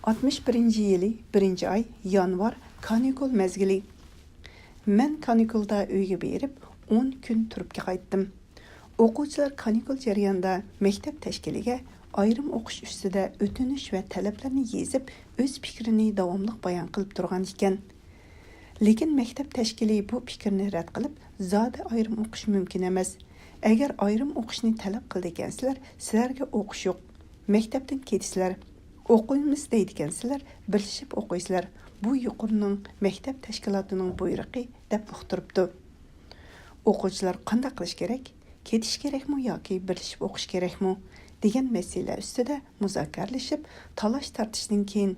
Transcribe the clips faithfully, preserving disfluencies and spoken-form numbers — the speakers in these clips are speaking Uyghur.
ئاتمىش بىرىنچى يىلى بىرىنچى ئاي، يانۋار، كانىكۇل مەزگىلى. مەن كانىكۇلدا ئۆيگە بېرىپ، ئون كۈن تۇرۇپ قايتتىم. ئوقۇغۇچىلار كانىكۇل جەريانىدا مەكتەپ تەشكىلىگە ئايرىم ئوقۇش ئۈستىدە ئۆتۈنۈش ۋە تەلەپلەرنى يېزىپ، ئۆز پىكرىنى داۋاملىق بايان قىلىپ تۇرغان ئىكەن. لېكىن مەكتەپ تەشكىلى بۇ پىكىرنى رەت قىلىپ، زادى ئايرىم ئوقۇش مۇمكىن ئەمەس. ئەگەر ئايرىم ئوقۇشنى تەلەپ قىلىدىكەنسىلەر، سىلەرگە ئوقۇش يوق. مەكتەپتىن كېتىسىلەر. ئوقۇيمىز دەيدىكەنسىلەر، بىرلىشىپ ئوقۇيسىلەر. بۇ يۇقىرىنىڭ مەكتەپ تەشكىلاتىنىڭ بۇيرۇقى، دەپ ئۇقتۇرۇپتۇ. ئوقۇغۇچىلار قانداق قىلىش كېرەك؟ كېتىش كېرەكمۇ ياكى بىرلىشىپ ئوقۇش كېرەكمۇ؟ دېگەن مەسىلە ئۈستىدە مۇزاكىرىلىشىپ، تالاش-تارتىشتىن كېيىن،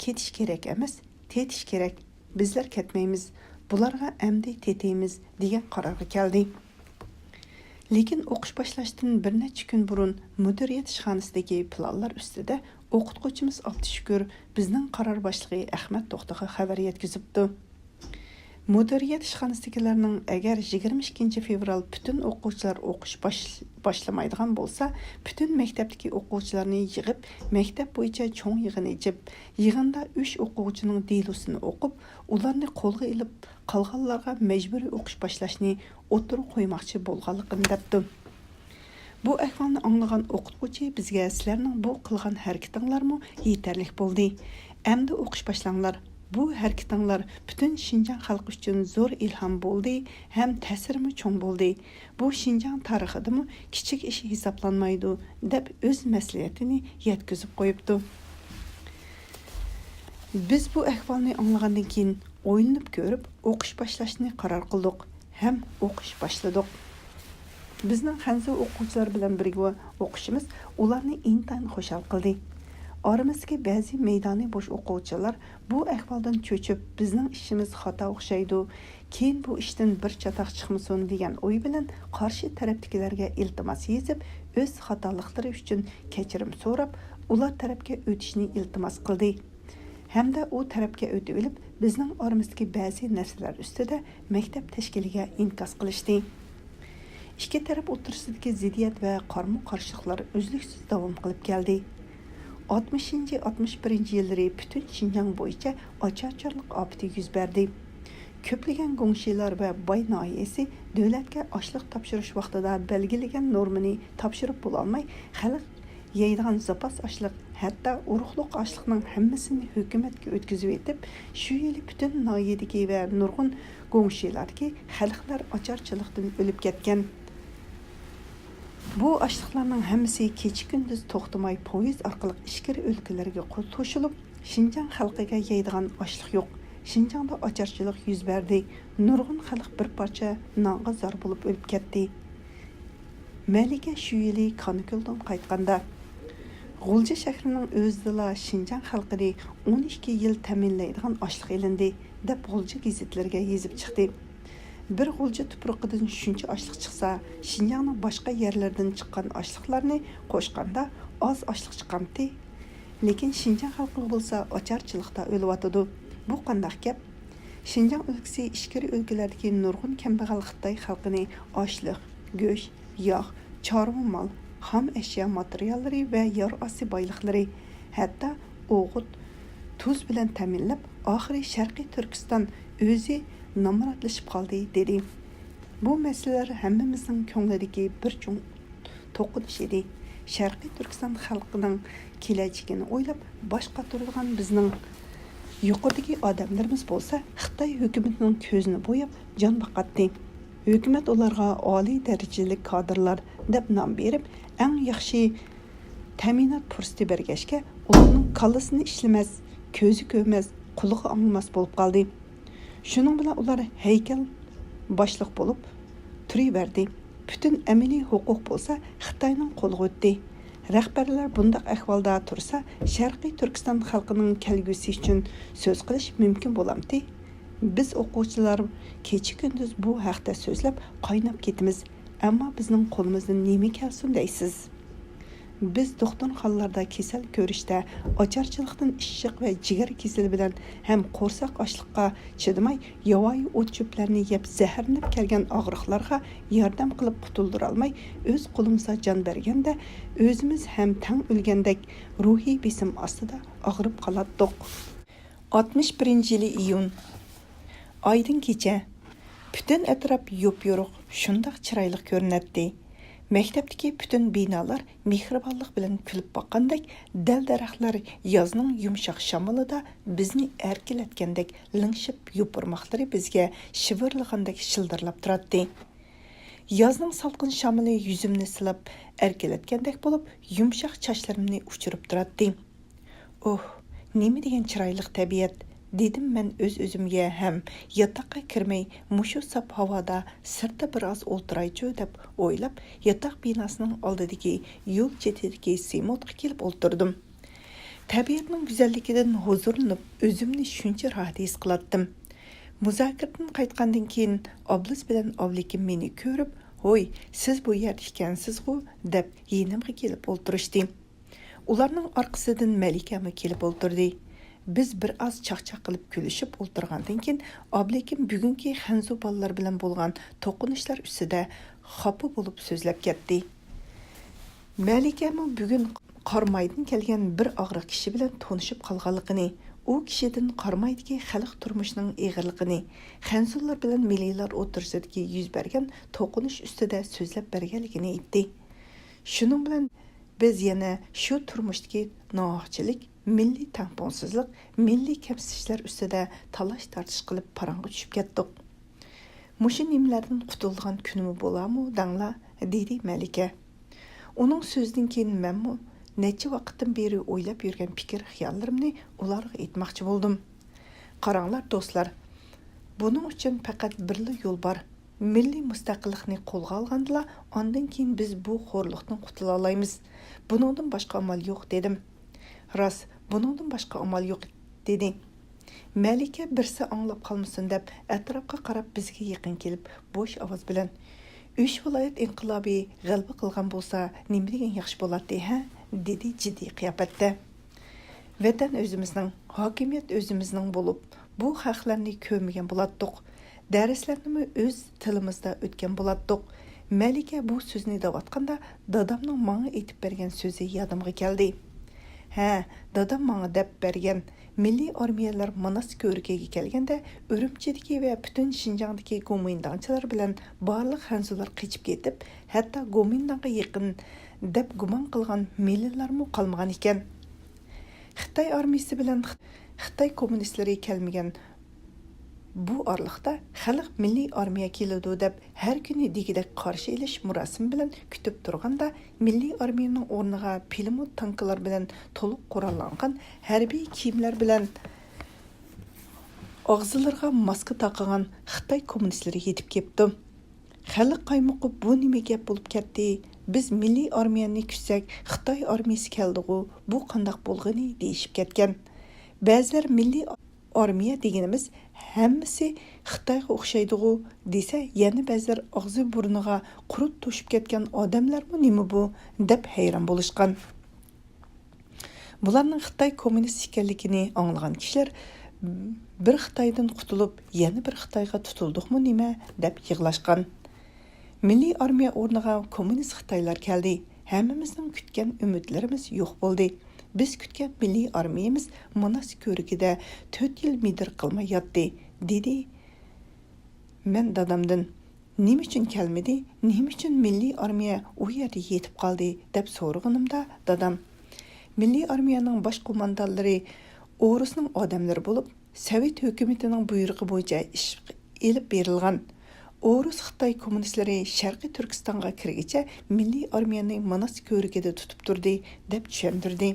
كېتىش كېرەك ئەمەس، تېتىش كېرەك، بىزلەر كەتمەيمىز، بۇلارغا ئەمدى تېتەيمىز، دېگەن قارارغا كەلدى. لېكىن ئوقۇش باشلاشتىن بىر نەچچە كۈن بۇرۇن مۇدىرىيەت ئىشخانىسىدىكى پىلانلار ئۈستىدە ئوقۇتقۇچىمىز ئابدۇشۈكۈر بىزنىڭ قارار باشلىقى ئەخمەت توختىغا خەۋەر يەتكۈزۈپتۇ. مۇدىرىيەت ئىشخانىسىدىكىلەرنىڭ ئەگەر يىگىرمە ئىككىنچى فېۋرال پۈتۈن ئوقۇغۇچىلار ئوقۇش باش-، باشلىمايدىغان بولسا، پۈتۈن مەكتەپتىكى ئوقۇغۇچىلارنى يىغىپ، مەكتەپ بويىچە چوڭ يىغىن ئېچىپ، يىغىندا ئۈچ ئوقۇغۇچىنىڭ دېلوسىنى ئوقۇپ، ئۇلارنى قولغا ئېلىپ، قالغانلارغا مەجبۇرىي ئوقۇش باشلاشنى ئوتتۇرىغا قويماقچى بولغانلىقىنى دەپتۇ. بۇ ئەھۋالنى ئاڭلىغان ئوقۇتقۇچى بىزگە، سىلەرنىڭ بۇ قىلغان ھەرىكىتىڭلارمۇ يېتەرلىك بولدى. ئەمدى ئوقۇش باشلاڭلار. بۇ ھەرىكىتىڭلار پۈتۈن شىنجاڭ خەلقى ئۈچۈن زور ئىلھام بولدى ھەم تەسىرىمۇ چوڭ بولدى. بۇ شىنجاڭ تارىخىدىمۇ كىچىك ئىش ھېسابلانمايدۇ، دەپ ئۆز مەسلىھەتىنى يەتكۈزۈپ قويۇپتۇ. بىز بۇ ئەھۋالنى ئاڭلىغاندىن كېيىن، ئويلىنىپ كۆرۈپ، ئوقۇش باشلاشنى قارار قىلدۇق ھەم ئوقۇش باشلىدۇق. بىزنىڭ خەنزۇ ئوقۇغۇچىلار بىلەن بىرگە ئوقۇشىمىز ئۇلارنى ئىنتايىن خۇشال قىلدى. ئارىمىزدىكى بەزى مەيدانى بوش ئوقۇغۇچىلار بۇ ئەھۋالدىن چۆچۈپ، بىزنىڭ ئىشىمىز خاتا ئوخشايدۇ، كېيىن بۇ ئىشتىن بىر چاتاق چىقمىسۇن، دېگەن ئوي بىلەن قارشى تەرەپتىكىلەرگە ئىلتىماس يېزىپ، ئۆز خاتالىقلىرى ئۈچۈن كەچۈرۈم سوراپ، ئۇلار تەرەپكە ئۆتۈشنى ئىلتىماس قىلدى. ھەمدە ئۇ تەرەپكە ئۆتۈۋېلىپ، بىزنىڭ ئارىمىزدىكى بەزى نەرسىلەر ئۈستىدە مەكتەپ تەشكىلىگە ئىنكاس قىلىشتى. ئىككى تەرەپ ئوتتۇرىسىدىكى زىددىيەت ۋە قارمۇ-قارشىلىقلار ئۈزلۈكسىز داۋام قىلىپ كەلدى. ئاتمىشىنچى، ئاتمىش بىرىنچى يىللىرى پۈتۈن شىنجاڭ بويىچە ئاچارچىلىق ئاپىتى يۈز بەردى. كۆپلىگەن گۇڭشىلار ۋە باي ناھىيەسى دۆلەتكە ئاشلىق تاپشۇرۇش ۋاقتىدا بەلگىلىگەن نورمىنى تاپشۇرۇپ بولالماي، خەلق يەيدىغان زاپاس ئاشلىق، ھەتتا ئۇرۇقلۇق ئاشلىقنىڭ ھەممىسىنى ھۆكۈمەتكە ئۆتكۈزۈۋېتىپ، شۇ يىلى پۈتۈن ناھىيەدىكى ۋە نۇرغۇن گۇڭشىلاردىكى خەلقلەر ئاچارچىلىقتىن ئۆلۈپ كەتكەن. بۇ ئاشلىقلارنىڭ ھەممىسى كېچە-كۈندۈز توختىماي پويىز ئارقىلىق ئىچكىرى ئۆلكىلەرگە قو-، توشۇلۇپ، شىنجاڭ خەلقىگە يەيدىغان ئاشلىق يوق. شىنجاڭدا ئاچارچىلىق يۈز بەردى. نۇرغۇن خەلق بىر پارچە نانغا زار بولۇپ ئۆلۈپ كەتتى. مەلىكە شۇ يىلى كانىكۇلدىن قايتقاندا، غۇلجا شەھىرىنىڭ ئۆزىدىلا شىنجاڭ خەلقىنى ئون ئىككى يىل تەمىنلەيدىغان ئاشلىق ئېلىندى، دەپ غۇلجا گېزىتلىرىگە يېزىپ چىقتى. بىر غۇلجا تۇپرىقىدىن شۇنچە ئاشلىق چىقسا، شىنجاڭنىڭ باشقا يەرلىرىدىن چىققان ئاشلىقلارنى قوشقاندا ئاز ئاشلىق چىقامتى؟ لېكىن شىنجاڭ خەلقى بولسا ئاچارچىلىقتا ئۆلۈۋاتىدۇ. بۇ قانداق گەپ؟ شىنجاڭ ئۆلكىسى ئىچكىرى ئۆلكىلەردىكى نۇرغۇن كەمبەغەل خىتاي خەلقىنى ئاشلىق، گۆش، ياغ، چارۋا مال، خام ئەشيا ماتېرىياللىرى ۋە يەر ئاستى بايلىقلىرى، ھەتتا ئوغۇت، تۇز بىلەن تەمىنلەپ، ئاخىرى شەرقىي تۈركىستان ئۆزى نامراتلىشىپ قالدى، دېدى. بۇ مەسىلىلەر ھەممىمىزنىڭ كۆڭلىدىكى بىر چوڭ توقۇنۇش ئىدى. شەرقىي تۈركىستان خەلقىنىڭ كېلەچىكىنى ئويلاپ باش قاتۇرىدىغان بىزنىڭ يۇقىرىدىكى ئادەملىرىمىز بولسا خىتاي ھۆكۈمىتىنىڭ كۆزىنى بوياپ جان باقاتتى. ھۆكۈمەت ئۇلارغا ئالىي دەرىجىلىك كادىرلار دەپ نام بېرىپ، ئەڭ ياخشى تەمىنات پۇرسىتى بەرگەچكە، ئۇلارنىڭ كاللىسىنى ئىشلىمەس، كۆزى كۆرمەس، قۇلىقى ئاڭلىماس بولۇپ قالدى. شۇنىڭ بىلەن ئۇلار ھەيكەل باشلىق بولۇپ تۇرۇۋەردى. پۈتۈن ئەمەلىي ھوقۇق بولسا خىتاينىڭ قولىغا ئۆتتى. رەھبەرلەر بۇنداق ئەھۋالدا تۇرسا، شەرقىي تۈركىستان خەلقىنىڭ كەلگۈسى ئۈچۈن سۆز قىلىش مۇمكىن بولامتى؟ بىز ئوقۇغۇچىلار كېچە-كۈندۈز بۇ ھەقتە سۆزلەپ قايناپ كېتىمىز، ئەمما بىزنىڭ قولىمىزدىن نېمە كەلسۇن دەيسىز؟ بىز دوختۇرخانىلاردا كېسەل كۆرۈشتە ئاچارچىلىقتىن ئىششىق ۋە جىگەر كېسىلى بىلەن ھەم قورساق ئاچلىققا چىدىماي، ياۋايى ئوت-چۆپلەرنى يەپ زەھەرلىنىپ كەلگەن ئاغرىقلارغا ياردەم قىلىپ قۇتۇلدۇرالماي، ئۆز قولىمىزغا جان بەرگەندە، ئۆزىمىز ھەم تەڭ ئۆلگەندەك روھىي بېسىم ئاستىدا ئاغرىپ قالاتتۇق. ئاتمىش بىرىنچى يىلى ئىيۇن. ئايدىڭ كېچە. پۈتۈن ئەتراپ يوپيورۇق، شۇنداق چىرايلىق كۆرۈنەتتى. مەكتەپتىكى پۈتۈن بىنالار مېھرىبانلىق بىلەن كۈلۈپ باققاندەك، دەل-دەرەخلەر يازنىڭ يۇمشاق شامىلىدا بىزنى ئەركىلەتكەندەك لىڭشىپ، يوپۇرماقلىرى بىزگە شىۋىرلىغاندەك شىلدىرلاپ تۇراتتى. يازنىڭ سالقىن شامىلى يۈزۈمنى سىلاپ، ئەركىلەتكەندەك بولۇپ، يۇمشاق چاچلىرىمنى ئۇچۇرۇپ تۇراتتى. ئوھ، نېمە دېگەن چىرايلىق تەبىئەت، دېدىم مەن ئۆز-ئۆزۈمگە ھەم ياتاققا كىرمەي، مۇشۇ ساپ ھاۋادا سىرتتا بىر ئاز ئولتۇرايچۇ دەپ ئويلاپ، ياتاق بىناسىنىڭ ئالدىدىكى يول چېتىدىكى سېموتقا كېلىپ ئولتۇردۇم. تەبىئەتنىڭ گۈزەللىكىدىن ھۇزۇرلىنىپ، ئۆزۈمنى شۇنچە راھەت ھېس قىلاتتىم. مۇزاكىرىدىن قايتقاندىن كېيىن ئابلىز بىلەن ئابلىكىم مېنى كۆرۈپ، ھوي، سىز بۇ يەردە ئىكەنسىزغۇ، دەپ يېنىمغا كېلىپ ئولتۇرۇشتى. ئۇلارنىڭ ئارقىسىدىن مەلىكەمۇ كېلىپ ئولتۇردى. بىز بىر ئاز چاقچاق قىلىپ كۈلۈشۈپ ئولتۇرغاندىن كېيىن، ئابلىكىم بۈگۈنكى خەنزۇ بالىلار بىلەن بولغان توقۇنۇشلار ئۈستىدە خاپا بولۇپ سۆزلەپ كەتتى. مەلىكەمۇ بۈگۈن قارامايدىن كەلگەن بىر ئاغرىق كىشى بىلەن تونۇشۇپ قالغانلىقىنى، ئۇ كىشىدىن قارامايدىكى خەلق تۇرمۇشىنىڭ ئېغىرلىقىنى، خەنزۇلار بىلەن مىللىيلار ئوتتۇرىسىدىكى يۈز بەرگەن توقۇنۇش ئۈستىدە سۆزلەپ بەرگەنلىكىنى ئېيتتى. شۇنىڭ بىلەن بىز يەنە شۇ تۇرمۇشتىكى ناھەقچىلىك، مىللىي تەڭپۇڭسىزلىق، مىللىي كەمسىتىشلەر ئۈستىدە تالاش-تارتىش قىلىپ پاراڭغا چۈشۈپ كەتتۇق. مۇشۇ نېمىلەردىن قۇتۇلىدىغان كۈنمۇ بولارمۇ دەڭلا؟ دېدى مەلىكە. ئۇنىڭ سۆزىدىن كېيىن مەنمۇ نەچچە ۋاقىتتىن بېرى ئويلاپ يۈرگەن پىكىر-خىياللىرىمنى ئۇلارغا ئېيتماقچى بولدۇم. قاراڭلار دوستلار، بۇنىڭ ئۈچۈن پەقەت بىرلا يول بار. مىللىي مۇستەقىللىقنى قولغا ئالغاندىلا، ئاندىن كېيىن بىز بۇ خورلۇقتىن قۇتۇلالايمىز. بۇنىڭدىن باشقا ئامال يوق، دېدىم. راست، بۇنىڭدىن باشقا ئامال يوق، دېدى. مەلىكە بىرسى ئاڭلاپ قالمىسۇن دەپ، ئەتراپقا قاراپ بىزگە يېقىن كېلىپ، بوش ئاۋاز بىلەن، «ئۈچ ۋىلايەت ئىنقىلابى غەلىبە قىلغان بولسا، نېمە دېگەن ياخشى بولاتتى، ھە؟» دېدى جىددىي قىياپەتتە. ۋەتەن ئۆزىمىزنىڭ، ھاكىمىيەت ئۆزىمىزنىڭ بولۇپ، بۇ خەقلەرنى كۆرمىگەن بولاتتۇق. دەرسلەرنىمۇ ئۆز تىلىمىزدا ئۆتكەن بولاتتۇق. مەلىكە بۇ سۆزنى دەۋاتقاندا، دادامنىڭ ماڭا ئېيتىپ بەرگەن سۆزى يادىمغا كەلدى. ھە، دادام ماڭا دەپ بەرگەن، مىللىي ئارمىيەلەر ماناس كۆۋرۈكىگە كەلگەندە، ئۈرۈمچىدىكى ۋە پۈتۈن شىنجاڭدىكى گومىنداڭچىلار بىلەن بارلىق خەنزۇلار قېچىپ كېتىپ، ھەتتا گومىنداڭغا يېقىن دەپ گۇمان قىلغان مىللىيلارمۇ قالمىغان ئىكەن. خىتاي ئارمىيىسى بىلەن خىتاي كوممۇنىستلىرى كەلمىگەن بۇ ئارىلىقتا، خەلق مىللىي ئارمىيە كېلىدۇ دەپ، ھەر كۈنى دېگۈدەك قارشى ئېلىش مۇراسىمى بىلەن كۈتۈپ تۇرغاندا، مىللىي ئارمىيىنىڭ ئورنىغا پىلىموت تانكىلار بىلەن تولۇق قوراللانغان، ھەربىي كىيىملەر بىلەن ئاغزىلىرىغا ماسكا تاقىغان خىتاي كوممۇنىستلىرى يېتىپ كېپتۇ. خەلق قايمۇقۇپ، «بۇ نېمە گەپ بولۇپ كەتتى؟ بىز مىللىي ئارمىيەنى كۈتسەك، خىتاي ئارمىيىسى كەلدىغۇ، بۇ قانداق بولغىنى؟» دېيىشىپ كەتكەن. بەزىلەر «مىللىي ئارمىيە دېگىنىمىز ھەممىسى خىتايغا ئوخشايدىغۇ» دېسە، يەنە بەزىلەر «ئاغزى بۇرنىغا قۇرت توشۇپ كەتكەن ئادەملەرمۇ نېمە بۇ؟» دەپ ھەيران بولۇشقان. بۇلارنىڭ خىتاي كوممۇنىست ئىكەنلىكىنى ئاڭلىغان كىشىلەر، «بىر خىتايدىن قۇتۇلۇپ، يەنە بىر خىتايغا تۇتۇلدۇقمۇ نېمە؟» دەپ يىغلاشقان. مىللىي ئارمىيە ئورنىغا كوممۇنىست خىتايلار كەلدى. ھەممىمىزنىڭ كۈتكەن ئۈمىدلىرىمىز يوق بولدى. بىز كۈتكەن مىللىي ئارمىيىمىز ماناس كۆۋرۈكىدە تۆت يىل مىدىر قىلماي ياتتى، دېدى. مەن دادامدىن، «نېمە ئۈچۈن كەلمىدى؟ نېمە ئۈچۈن مىللىي ئارمىيە ئۇ يەردە يېتىپ قالدى؟» دەپ سورىغىنىمدا، دادام، «مىللىي ئارمىيەنىڭ باش قوماندانلىرى ئورۇسنىڭ ئادەملىرى بولۇپ، سوۋېت ھۆكۈمىتىنىڭ بۇيرۇقى بويىچە ئىش ئېلىپ بېرىلغان. ئورۇس خىتاي كوممۇنىستلىرى شەرقىي تۈركىستانغا كىرگىچە مىللىي ئارمىيەنى ماناس كۆۋرۈكىدە تۇتۇپ تۇردى» دەپ چۈشەندۈردى.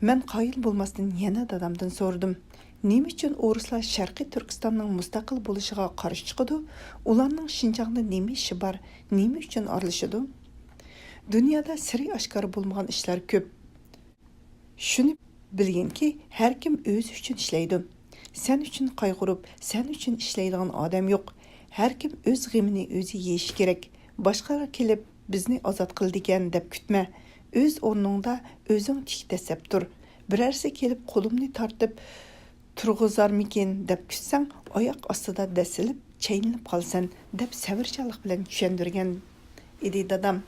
مەن قايىل بولماستىن يەنە دادامدىن سورىدىم، «نېمە ئۈچۈن ئورۇسلار شەرقىي تۈركىستاننىڭ مۇستەقىل بولۇشىغا قارشى چىقىدۇ؟ ئۇلارنىڭ شىنجاڭدا نېمە ئىشى بار؟ نېمە ئۈچۈن ئارىلىشىدۇ؟ دۇنيادا سىرى ئاشكارا بولمىغان ئىشلار كۆپ. شۇنى بىلگىنكى، ھەركىم ئۆزى ئۈچۈن ئىشلەيدۇ. سەن ئۈچۈن قايغۇرۇپ، سەن ئۈچۈن ئىشلەيدىغان ئادەم يوق. ھەركىم ئۆز غېمىنى ئۆزى يېيىشى كېرەك. باشقىلار كېلىپ، بىزنى ئازاد قىلىدىكەن دەپ كۈتمە. ئۆز ئورنۇڭدا ئۆزۈڭ تىك دەسسەپ تۇر. بىرەرسى كېلىپ قولۇمنى تارتىپ تۇرغۇزارمىكىن دەپ كۈتسەڭ، ئاياق ئاستىدا دەسسىلىپ، چەينىلىپ قالىسەن، دەپ سەۋرچانلىق بىلەن چۈشەندۈرگەن ئىدى دادام.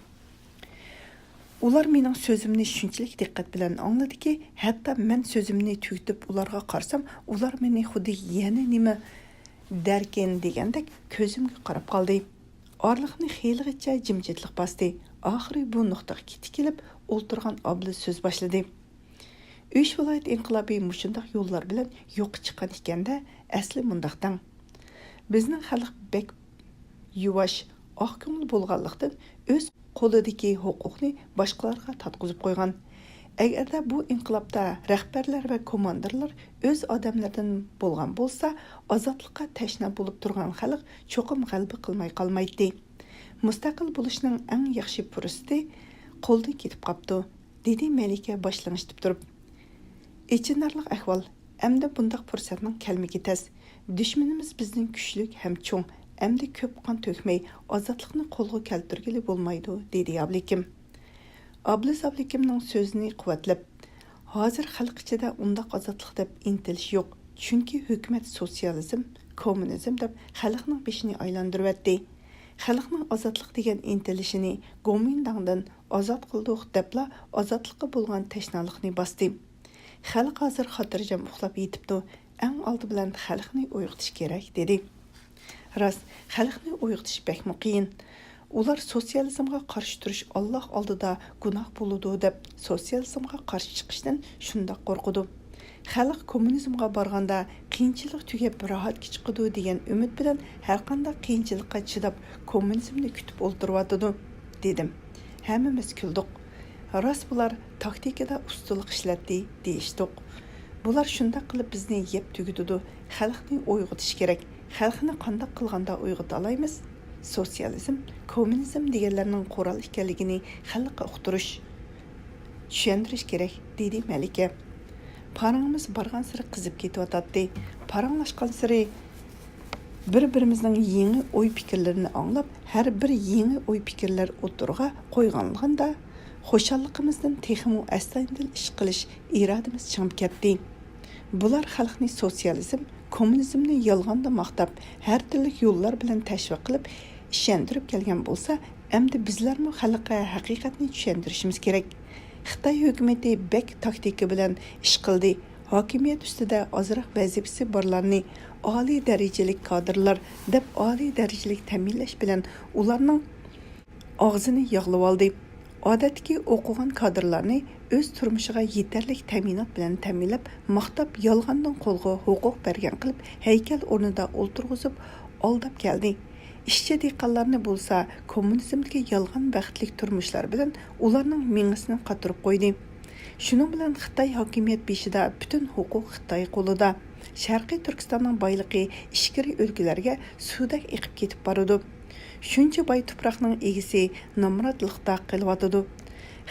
ئۇلار مېنىڭ سۆزۈمنى شۇنچىلىك دىققەت بىلەن ئاڭلىدىكى، ھەتتا مەن سۆزۈمنى تۈگىتىپ ئۇلارغا قارىسام، ئۇلار مېنى خۇددى يەنە نېمە دەركىن دېگەندەك كۆزۈمگە قاراپ قالدى. ئارىلىقنى خېلىغىچە جىمجىتلىق باستى. ئاخىرى بۇ نۇقتىغا كېتى كېلىپ ئولتۇرغان ئابلىز سۆز باشلىدى. ئۈچ ۋىلايەت ئىنقىلابى مۇشۇنداق يوللار بىلەن يوققا چىققان ئىكەن-دە، ئەسلى مۇنداق دەڭ. بىزنىڭ خەلق بەك يۇۋاش، ئاق كۆڭۈل بولغانلىقتىن، ئۆز قولىدىكى ھوقۇقنى باشقىلارغا تارتقۇزۇپ قويغان. ئەگەردە بۇ ئىنقىلابتا رەھبەرلەر ۋە كوماندىرلار ئۆز ئادەملىرىدىن بولغان بولسا، ئازادلىققا تەشنا بولۇپ تۇرغان خەلق چوقۇم غەلىبە قىلماي قالمايتتى. مۇستەقىل بولۇشنىڭ ئەڭ ياخشى پۇرسىتى قولدىن كېتىپ قاپتۇ، دېدى مەلىكە باش لىڭشىتىپ تۇرۇپ. ئېچىنارلىق ئەھۋال. ئەمدى بۇنداق پۇرسەتنىڭ كەلمىكى تەس. دۈشمىنىمىز بىزدىن كۈچلۈك ھەم چوڭ، ئەمدى كۆپ قان تۆكمەي، ئازادلىقنى قولغا كەلتۈرگىلى بولمايدۇ، دېدى ئابلىكىم. ئابلىز ئابلىكىمنىڭ سۆزىنى قۇۋۋەتلەپ، ھازىر خەلق ئىچىدە ئۇنداق ئازادلىق دەپ ئىنتىلىش يوق، چۈنكى ھۆكۈمەت سوتسىيالىزم، كوممۇنىزم دەپ خەلقنىڭ بېشىنى ئايلاندۇرۇۋەتتى. خەلقنىڭ ئازادلىق دېگەن ئىنتىلىشىنى گومىنداڭدىن ئازاد قىلدۇق دەپلا ئازادلىققا بولغان تەشنالىقنى باستى. خەلق ھازىر خاتىرجەم ئۇخلاپ يېتىپتۇ، ئەڭ ئالدى بىلەن خەلقنى ئويغىتىش كېرەك، دېدى. راست، خەلقنى ئويغىتىش بەكمۇ قىيىن. ئۇلار سوتسىيالىزمغا قارشى تۇرۇش ئاللاھ ئالدىدا گۇناھ بولىدۇ دەپ، سوتسىيالىزمغا قارشى چىقىشتىن شۇنداق قورقىدۇ. خەلق كوممۇنىزمغا بارغاندا قىيىنچىلىق تۈگەپ راھەتكە چىقىدۇ دېگەن ئۈمىد بىلەن ھەرقانداق قىيىنچىلىققا چىداپ كوممۇنىزمنى كۈتۈپ ئولتۇرۇۋاتىدۇ، دېدىم. ھەممىمىز كۈلدۇق. راست بۇلار تاكتىكىدا ئۇستىلىق ئىشلەتتى، دېيىشتۇق. بۇلار شۇنداق قىلىپ بىزنى يەپ تۈگىتىدۇ. خەلقنى ئويغىتىش كېرەك. خەلقنى قانداق قىلغاندا ئويغىتالايمىز؟ سوتسىيالىزم، كوممۇنىزم دېگەنلەرنىڭ قورال ئىكەنلىكىنى خەلققە ئۇقتۇرۇش، چۈشەندۈرۈش كېرەك، دېدى مەلىكە. پارىڭىمىز بارغانسېرى قىزىپ كېتىۋاتاتتى. پاراڭلاشقانسېرى بىر-بىرىمىزنىڭ يېڭى ئوي-پىكىرلىرىنى ئاڭلاپ، ھەر بىر يېڭى ئوي-پىكىرلەر ئوتتۇرىغا قويغانلىغاندا، خۇشاللىقىمىزدىن تېخىمۇ ئەستايىدىل ئىش قىلىش ئىرادىمىز چىڭىپ كەتتى. بۇلار خەلقنى سوتسىيالىزم، كوممۇنىزمنى يالغاندا ماختاپ، ھەر تۈرلۈك يوللار بىلەن تەشۋىق قىلىپ، ئىشەندۈرۈپ كەلگەن بولسا، ئەمدى بىزلەرمۇ خەلققە ھەقىقەتنى چۈشەندۈرۈشىمىز كېرەك. خىتاي ھۆكۈمىتى بەك تاكتىكا بىلەن ئىش قىلدى. ھاكىمىيەت ئۈستىدە ئازراق ۋەزىپىسى بارلارنى ئالىي دەرىجىلىك كادىرلار دەپ ئالىي دەرىجىلىك تەمىنلەش بىلەن ئۇلارنىڭ ئاغزىنى ياغلىۋالدى. ئادەتتىكى ئوقۇغان كادىرلارنى ئۆز تۇرمۇشىغا يېتەرلىك تەمىنات بىلەن تەمىنلەپ، ماختاپ يالغاندىن قولغا ھوقۇق بەرگەن قىلىپ، ھەيكەل ئورنىدا ئولتۇرغۇزۇپ ئالداپ كەلدى. ئىشچى دېھقانلارنى بولسا كوممۇنىزمدىكى يالغان بەختلىك تۇرمۇشلار بىلەن ئۇلارنىڭ مېڭىسىنى قاتۇرۇپ قويدى. شۇنىڭ بىلەن خىتاي ھاكىمىيەت بېشىدا پۈتۈن ھوقۇق خىتاي قولىدا. شەرقىي تۈركىستاننىڭ بايلىقى ئىچكىرى ئۆلكىلەرگە سۇدەك ئېقىپ كېتىپ بارىدۇ. شۇنچە باي تۇپراقنىڭ ئىگىسى نامراتلىقتا قېلىۋاتىدۇ.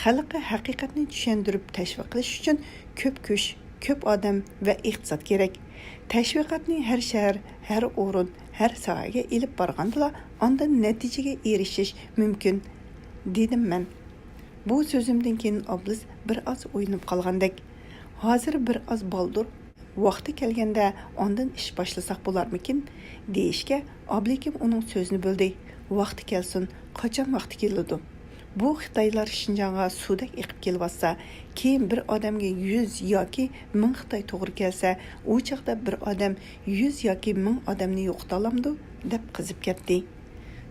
خەلققە ھەقىقەتنى چۈشەندۈرۈپ تەشۋىق قىلىش ئۈچۈن كۆپ كۈچ، كۆپ ئادەم ۋە ئىقتىساد كېرەك. تەشۋىقاتنى ھەر شەھەر، ھەر ئورۇن، ھەر ساھەگە ئېلىپ بارغاندىلا ئاندىن نەتىجىگە ئېرىشىش مۇمكىن، دېدىم مەن. بۇ سۆزۈمدىن كېيىن ئابلىز بىر ئاز ئويلىنىپ قالغاندەك. ھازىر بىر ئاز بالدۇر، ۋاقتى كەلگەندە ئاندىن ئىش باشلىساق بولارمىكىن؟ دېيىشكە، ئابلىكىم ئۇنىڭ سۆزىنى بۆلدى. ۋاقتى كەلسۇن، قاچان ۋاقتى كېلىدۇ؟ بۇ خىتايلار شىنجاڭغا سۇدەك ئېقىپ كېلىۋاتسا، كېيىن بىر ئادەمگە يۈز ياكى مىڭ خىتاي توغرا كەلسە، ئۇ چاغدا بىر ئادەم يۈز ياكى مىڭ ئادەمنى يوقىتالامدۇ؟ دەپ قىزىپ كەتتى.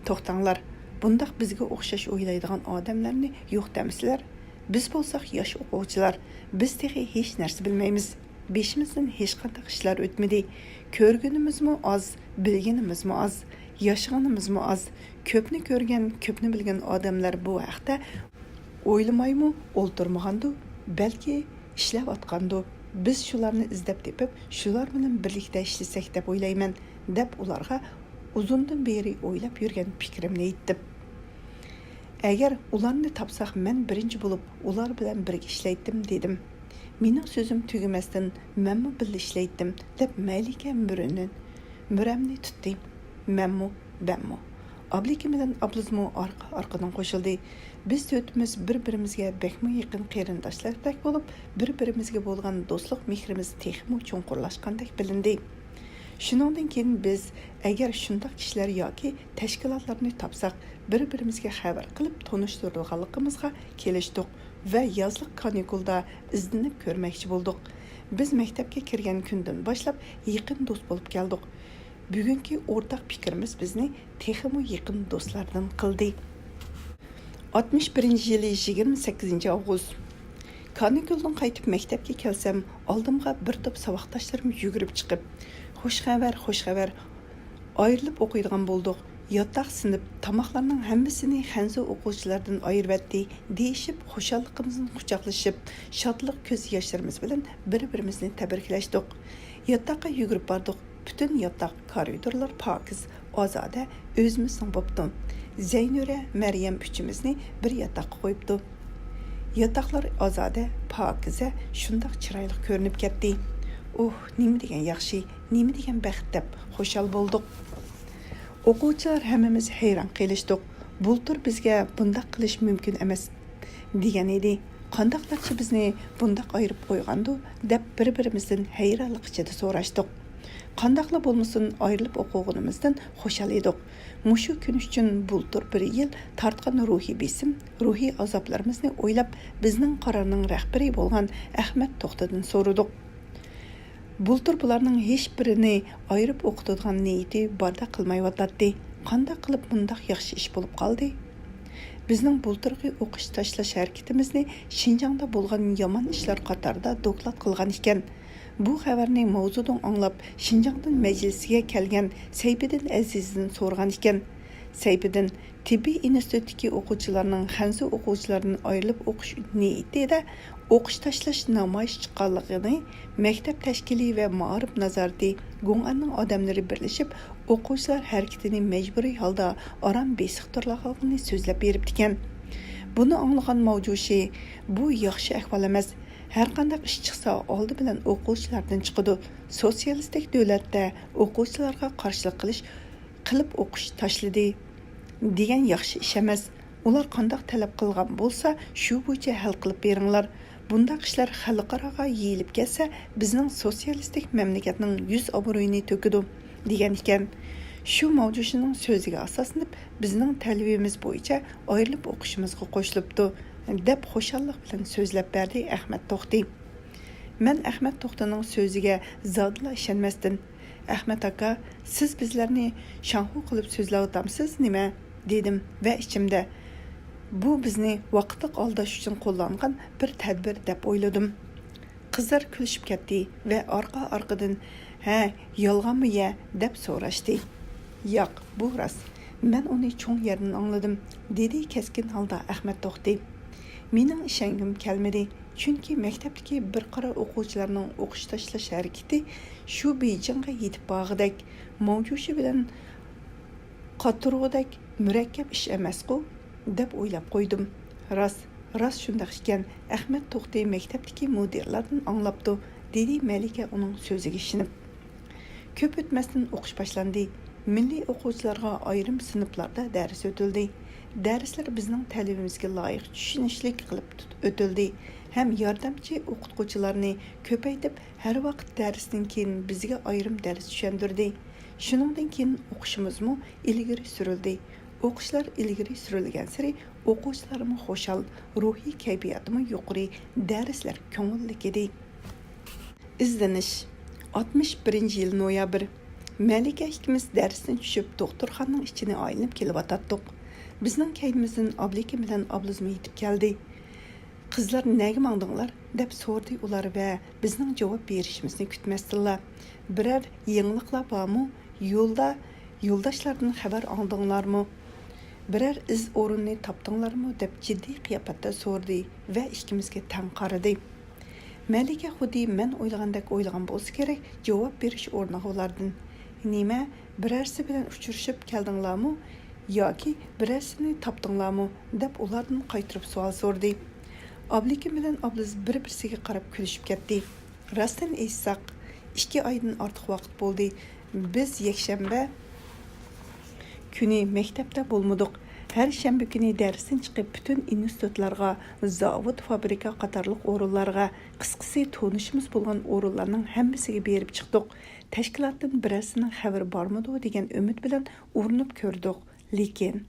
توختاڭلار، بۇنداق بىزگە ئوخشاش ئويلايدىغان ئادەملەرنى يوق دەمسىلەر؟ بىز بولساق ياش ئوقۇغۇچىلار، بىز تېخى ھېچ نەرسە بىلمەيمىز. بېشىمىزدىن ھېچقانداق ئىشلار ئۆتمىدى. كۆرگىنىمىزمۇ ئاز، بىلگىنىمىزمۇ ئاز، ياشىغىنىمىزمۇ ئاز. كۆپنى كۆرگەن، كۆپنى بىلگەن ئادەملەر بۇ ھەقتە ئويلىمايمۇ ئولتۇرمىغاندۇ؟ بەلكى ئىشلەۋاتقاندۇ؟ بىز شۇلارنى ئىزدەپ تېپىپ، شۇلار بىلەن بىرلىكتە ئىشلىسەك دەپ ئويلايمەن، دەپ ئۇلارغا ئۇزۇندىن بېرى ئويلاپ يۈرگەن پىكرىمنى ئېيتتىم. ئەگەر ئۇلارنى تاپساق، مەن بىرىنچى بولۇپ ئۇلار بىلەن بىرگە ئىشلەيتتىم، دېدىم. مېنىڭ سۆزۈم تۈگىمەستىن، مەنمۇ بىللە ئىشلەيتتىم، دەپ مەلىكە مۈرىنى، مۈرەمنى تۇتتى. مەنمۇ، مەنمۇ. ئابلىكىم بىلەن ئابلىزمۇ ئارقا-ئارقىدىن قوشۇلدى. بىز تۆتىمىز بىر-بىرىمىزگە بەكمۇ يېقىن قېرىنداشلاردەك بولۇپ، بىر-بىرىمىزگە بولغان دوستلۇق مېھرىمىز تېخىمۇ چوڭقۇرلاشقاندەك بىلىندى. شۇنىڭدىن كېيىن بىز، ئەگەر شۇنداق كىشىلەر ياكى تەشكىلاتلارنى تاپساق، بىر-بىرىمىزگە خەۋەر قىلىپ تونۇشتۇرىدىغانلىقىمىزغا كېلىشتۇق ۋە يازلىق كانىكۇلدا ئىزدىنىپ كۆرمەكچى بولدۇق. بىز مەكتەپكە كىرگەن كۈندىن باشلاپ يېقىن دوست بولۇپ كەلدۇق. بۈگۈنكى ئورتاق پىكرىمىز بىزنى تېخىمۇ يېقىن دوستلاردىن قىلدى. ئاتمىش بىرىنچى يىلى يىگىرمە سەككىزىنچى ئاۋغۇست. كانىكۇلدىن قايتىپ مەكتەپكە كەلسەم، ئالدىمغا بىر توپ ساۋاقداشلىرىم يۈگۈرۈپ چىقىپ، «خوش خەۋەر، خوش خەۋەر! ئايرىلىپ ئوقۇيدىغان بولدۇق. ياتاق سىنىپ، تاماقلارنىڭ ھەممىسىنى خەنزۇ ئوقۇغۇچىلاردىن ئايرىۋەتتى» دېيىشىپ، خۇشاللىقىمىزدىن قۇچاقلىشىپ، شادلىق كۆز ياشلىرىمىز بىلەن بىر-بىرىمىزنى تەبرىكلەشتۇق. ياتاققا يۈگۈرۈپ باردۇق. پۈتۈن ياتاق، كارىدورلار پاكىز، ئازادە، ئۆزىمىزنىڭ بوپتۇ. زەينۇرە، مەريەم ئۈچىمىزنى بىر ياتاققا قويۇپتۇ. ياتاقلار ئازادە، پاكىزە، شۇنداق چىرايلىق كۆرۈنۈپ كەتتى. ئۇھ، نېمە دېگەن ياخشى، نېمە دېگەن بەخت دەپ خۇشال بولدۇق. ئوقۇغۇچىلار ھەممىمىز ھەيران قېلىشتۇق. بۇلتۇر بىزگە بۇنداق قىلىش مۇمكىن ئەمەس دېگەن ئىدى. قانداقلارچە بىزنى بۇنداق ئايرىپ قويغاندۇ دەپ بىر-بىرىمىزدىن ھەيرانلىق ئىچىدە سوراشتۇق. قانداقلا بولمىسۇن، ئايرىلىپ ئوقۇغىنىمىزدىن خۇشال ئىدۇق. مۇشۇ كۈن ئۈچۈن بۇلتۇر بىر يىل تارتقان روھىي بېسىم، روھىي ئازابلىرىمىزنى ئويلاپ، بىزنىڭ قارارنىڭ رەھبىرى بولغان ئەخمەت توختىدىن سورىدۇق. بۇلتۇر بۇلارنىڭ ھېچبىرىنى ئايرىپ ئوقۇتىدىغان نىيىتى باردەك قىلمايۋاتاتتى. قانداق قىلىپ مۇنداق ياخشى ئىش بولۇپ قالدى؟ بىزنىڭ بۇلتۇرقى ئوقۇش تاشلاش ھەرىكىتىمىزنى شىنجاڭدا بولغان يامان ئىشلار قاتارىدا دوكلات قىلغان ئىكەن. بۇ خەۋەرنى ماۋزۇدۇڭ ئاڭلاپ، شىنجاڭدىن مەجلىسىگە كەلگەن سەيپىدىن ئەزىزدىن سورىغان ئىكەن. سەيپىدىن، تېببىي ئىنستىتۇتتىكى ئوقۇغۇچىلارنىڭ خەنزۇ ئوقۇغۇچىلاردىن ئايرىلىپ ئوقۇش نىيىتىدە ئوقۇش تاشلاش نامايىش چىققانلىقىنى مەكتەپ تەشكىلىي ۋە مائارىپ نازارىتى گۇڭئەننىڭ ئادەملىرى بىرلىشىپ، ئوقۇغۇچىلار ھەرىكىتىنى مەجبۇرىي ھالدا ئاران بېسىقتۇرۇلغانلىقىنى سۆزلەپ بېرىپتىكەن. بۇنى ئاڭلىغان ماۋجۇشى، «بۇ ياخشى ئەھۋال ئەمەس. ھەرقانداق ئىش چىقسا، ئالدى بىلەن ئوقۇغۇچىلاردىن چىقىدۇ. سوتسىيالىستىك دۆلەتتە ئوقۇغۇچىلارغا قارشىلىق قىلىش، قىلىپ ئوقۇش تاشلىدى دېگەن ياخشى ئىش ئەمەس. ئۇلار قانداق تەلەپ قىلغان بولسا، شۇ بويىچە ھەل قىلىپ بېرىڭلار. بۇنداق ئىشلار خەلقئاراغا يېيىلىپ كەتسە، بىزنىڭ سوتسىيالىستىك مەملىكەتنىڭ يۈز ئابرۇيىنى تۆكىدۇ» دېگەن ئىكەن. شۇ ماۋجۇشىنىڭ سۆزىگە ئاساسلىنىپ، بىزنىڭ تەلىپىمىز بويىچە ئايرىلىپ ئوقۇشىمىزغا قوشۇلۇپتۇ، دەپ خۇشاللىق بىلەن سۆزلەپ بەردى ئەخمەت توختى. مەن ئەخمەت توختىنىڭ سۆزىگە زادىلا ئىشەنمەستىن، «ئەخمەت ئاكا، سىز بىزلەرنى شاڭخۇ قىلىپ سۆزلەۋاتامسىز نېمە؟» دېدىم ۋە ئىچىمدە، «بۇ بىزنى ۋاقىتلىق ئالداش ئۈچۈن قوللانغان بىر تەدبىر» دەپ ئويلىدىم. قىزلار كۈلۈشۈپ كەتتى ۋە ئارقا-ئارقىدىن، «ھە، يالغانمۇ يە؟» دەپ سوراشتى. «ياق، بۇ راست. مەن ئۇنى چوڭ يەردىن ئاڭلىدىم»، دېدى كەسكىن ھالدا ئەخمەت توختى. مېنىڭ ئىشەنگۈم كەلمىدى، چۈنكى مەكتەپتىكى بىر قارا ئوقۇغۇچىلارنىڭ ئوقۇش تاشلاش ھەرىكىتى شۇ بېيجىڭغا يېتىپ بارغۇدەك، ماۋجۇشى بىلەن قاتۇرغۇدەك مۇرەككەپ ئىش ئەمەسقۇ، دەپ ئويلاپ قويدۇم. راست، راست شۇنداق ئىكەن، ئەخمەت توختى مەكتەپتىكى مۇدىرلاردىن ئاڭلاپتۇ، دېدى مەلىكە ئۇنىڭ سۆزىگە ئىشىنىپ. كۆپ ئۆتمەستىن ئوقۇش باشلاندى. مىللىي ئوقۇغۇچىلارغا ئايرىم سىنىپلاردا دەرس ئۆتۈلدى. دەرسلەر بىزنىڭ تەلىپىمىزگە لايىق، چۈشىنىشلىك قىلىپ تۇت-، ئۆتۈلدى ھەم ياردەمچى ئوقۇتقۇچىلارنى كۆپەيتىپ، ھەر ۋاقىت دەرستىن كېيىن بىزگە ئايرىم دەرس چۈشەندۈردى. شۇنىڭدىن كېيىن ئوقۇشىمىزمۇ ئىلگىرى سۈرۈلدى. ئوقۇشلار ئىلگىرى سۈرۈلگەنسېرى ئوقۇغۇچىلارمۇ خۇشال، روھىي كەيپىياتىمۇ يۇقىرى، دەرسلەر كۆڭۈللۈك ئىدى. ئىزدىنىش. ئاتمىش بىرىنچى يىل نويابىر. مەلىكە ئىككىمىز دەرستىن چۈشۈپ، دوختۇرخانىنىڭ ئىچىنى ئايلىنىپ كېلىۋاتاتتۇق. بىزنىڭ كەينىمىزدىن ئابلىكىم بىلەن ئابلىزمۇ يېتىپ كەلدى. «قىزلار، نەگە ماڭدىڭلار؟» دەپ سورىدى ئۇلار ۋە بىزنىڭ جاۋاب بېرىشىمىزنى كۈتمەستىنلا، «بىرەر يېڭىلىقلار بارمۇ؟ يولدا يولداشلاردىن خەۋەر ئالدىڭلارمۇ؟ بىرەر ئىز ئورۇننى تاپتىڭلارمۇ؟» دەپ جىددىي قىياپەتتە سورىدى ۋە ئىككىمىزگە تەڭ قارىدى. مەلىكە خۇددى مەن ئويلىغاندەك ئويلىغان بولسا كېرەك، جاۋاب بېرىش ئورنىغا ئۇلاردىن، «نېمە، بىرەرسى بىلەن ئۇچرىشىپ كەلدىڭلارمۇ ياكى بىرەرسىنى تاپتىڭلارمۇ؟» دەپ ئۇلاردىن قايتۇرۇپ سوئال سورىدى. ئابلىكىم بىلەن ئابلىز بىر-بىرسىگە قاراپ كۈلۈشۈپ كەتتى. راستىنى ئېيتساق، ئىككى ئايدىن ئارتۇق ۋاقىت بولدى، بىز يەكشەنبە كۈنى مەكتەپتە بولمىدۇق. ھەر شەنبە كۈنى دەرستىن چىقىپ، پۈتۈن ئىنستىتۇتلارغا، زاۋۇت، فابرىكا قاتارلىق ئورۇنلارغا، قىسقىسى، تونۇشىمىز بولغان ئورۇنلارنىڭ ھەممىسىگە بېرىپ چىقتۇق. تەشكىلاتتىن بىرەرسىنىڭ خەۋىرى بارمىدۇ دېگەن ئۈمىد بىلەن ئۇرۇنۇپ كۆردۇق، لېكىن.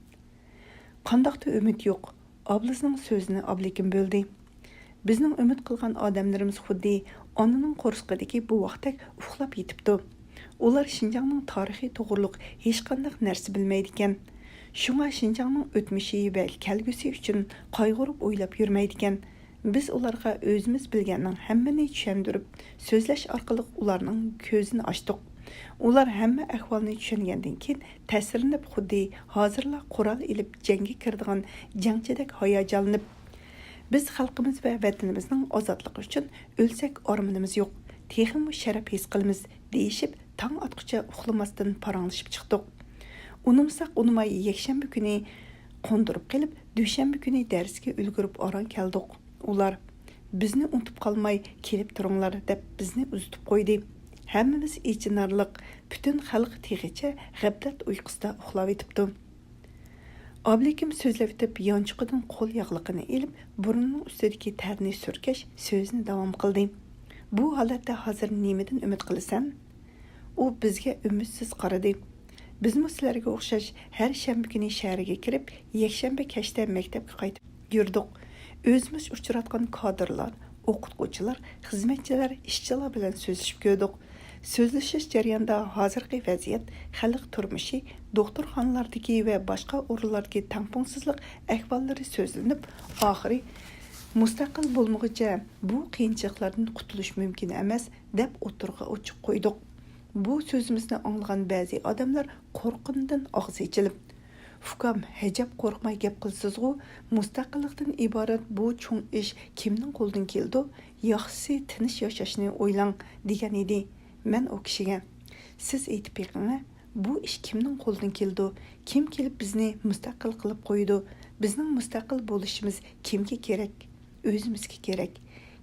قانداقتۇ ئۈمىد يوق. ئابلىزنىڭ سۆزىنى ئابلىكىم بۆلدى. بىزنىڭ ئۈمىد قىلغان ئادەملىرىمىز خۇددى ئانىنىڭ قورسىقىدىكى بوۋاقتەك ئۇخلاپ يېتىپتۇ. ئۇلار شىنجاڭنىڭ تارىخى توغرۇلۇق ھېچقانداق نەرسە بىلمەيدىكەن. شۇڭا شىنجاڭنىڭ ئۆتمۈشى ۋە كەلگۈسى ئۈچۈن قايغۇرۇپ ئويلاپ يۈرمەيدىكەن. بىز ئۇلارغا ئۆزىمىز بىلگەننىڭ ھەممىنى چۈشەندۈرۈپ، سۆزلەش ئارقىلىق ئۇلارنىڭ كۆزىنى ئاچتۇق. ئۇلار ھەممە ئەھۋالنى چۈشەنگەندىن كېيىن، تەسىرلىنىپ، خۇددى ھازىرلا قورال ئېلىپ جەڭگە كىرىدىغان جەڭچىدەك ھاياجانلىنىپ، بىز خەلقىمىز ۋە ۋەتىنىمىزنىڭ ئازادلىقى ئۈچۈن ئۆلسەك ئارمىنىمىز يوق، تېخىمۇ شەرەپ ھېس قىلىمىز، دېيىشىپ، تاڭ ئاتقۇچە ئۇخلىماستىن پاراڭلىشىپ چىقتۇق. ئۇنىمىساق ئۇنىماي، يەكشەنبە كۈنى قوندۇرۇپ قېلىپ، دۈشەنبە كۈنى دەرسكە ئۈلگۈرۈپ ئاران كەلدۇق. ئۇلار، بىزنى ئۇنتۇپ قالماي، كېلىپ تۇرۇڭلار، دەپ بىزنى ئۇزىتىپ قويدى. ھەممىمىز ئېچىنارلىق، پۈتۈن خەلق تېخىچە غەپلەت ئۇيقۇسىدا ئۇخلاۋېتىپتۇ. ئابلىكىم سۆزلەۋېتىپ، يانچۇقىدىن قول ياغلىقىنى ئېلىپ، بۇرنىنىڭ ئۈستىدىكى تەرنى سۈركەش، سۆزىنى داۋام قىلدى. بۇ ھالەتتە ھازىر نېمىدىن ئۈمىد قىلىسەن؟ ئۇ بىزگە ئۈمىدسىز قارىدى. بىزمۇ سىلەرگە ئوخشاش ھەر شەنبە كۈنى شەھەرگە كىرىپ، يەكشەنبە كەچتە مەكتەپكە قايتىپ يۈردۇق. ئۆزىمىز ئۇچراتقان كادىرلار، ئوقۇتقۇچىلار، خىزمەتچىلەر، ئىشچىلار بىلەن سۆزلىشىپ كۆردۇق. سۆزلىشىش جەريانىدا ھازىرقى ۋەزىيەت، خەلق تۇرمۇشى، دوختۇرخانىلاردىكى ۋە باشقا ئورۇنلاردىكى تەڭپۇڭسىزلىق ئەھۋاللىرى سۆزلىنىپ، ئاخىرى مۇستەقىل بولمىغۇچە بۇ قىيىنچىلىقلاردىن قۇتۇلۇش مۇمكىن ئەمەس، دەپ ئوتتۇرىغا ئوچۇق قويدۇق. بۇ سۆزىمىزنى ئاڭلىغان بەزى ئادەملەر قورققىنىدىن ئاغزى ئېچىلىپ، ئۇكام، ھەجەپ قورقماي گەپ قىلىسىزغۇ، مۇستەقىللىقتىن ئىبارەت بۇ چوڭ ئىش كىمنىڭ قولىدىن كېلىدۇ؟ ياخشىسى تىنچ ياشاشنى ئويلاڭ، دېگەن ئىدى. مەن ئۇ كىشىگە، سىز ئېيتىپ بېقىڭە، بۇ ئىش كىمنىڭ قولىدىن كېلىدۇ؟ كىم كېلىپ بىزنى مۇستەقىل قىلىپ قويىدۇ؟ بىزنىڭ مۇستەقىل بولۇشىمىز كىمگە كېرەك؟ ئۆزىمىزگە كېرەك.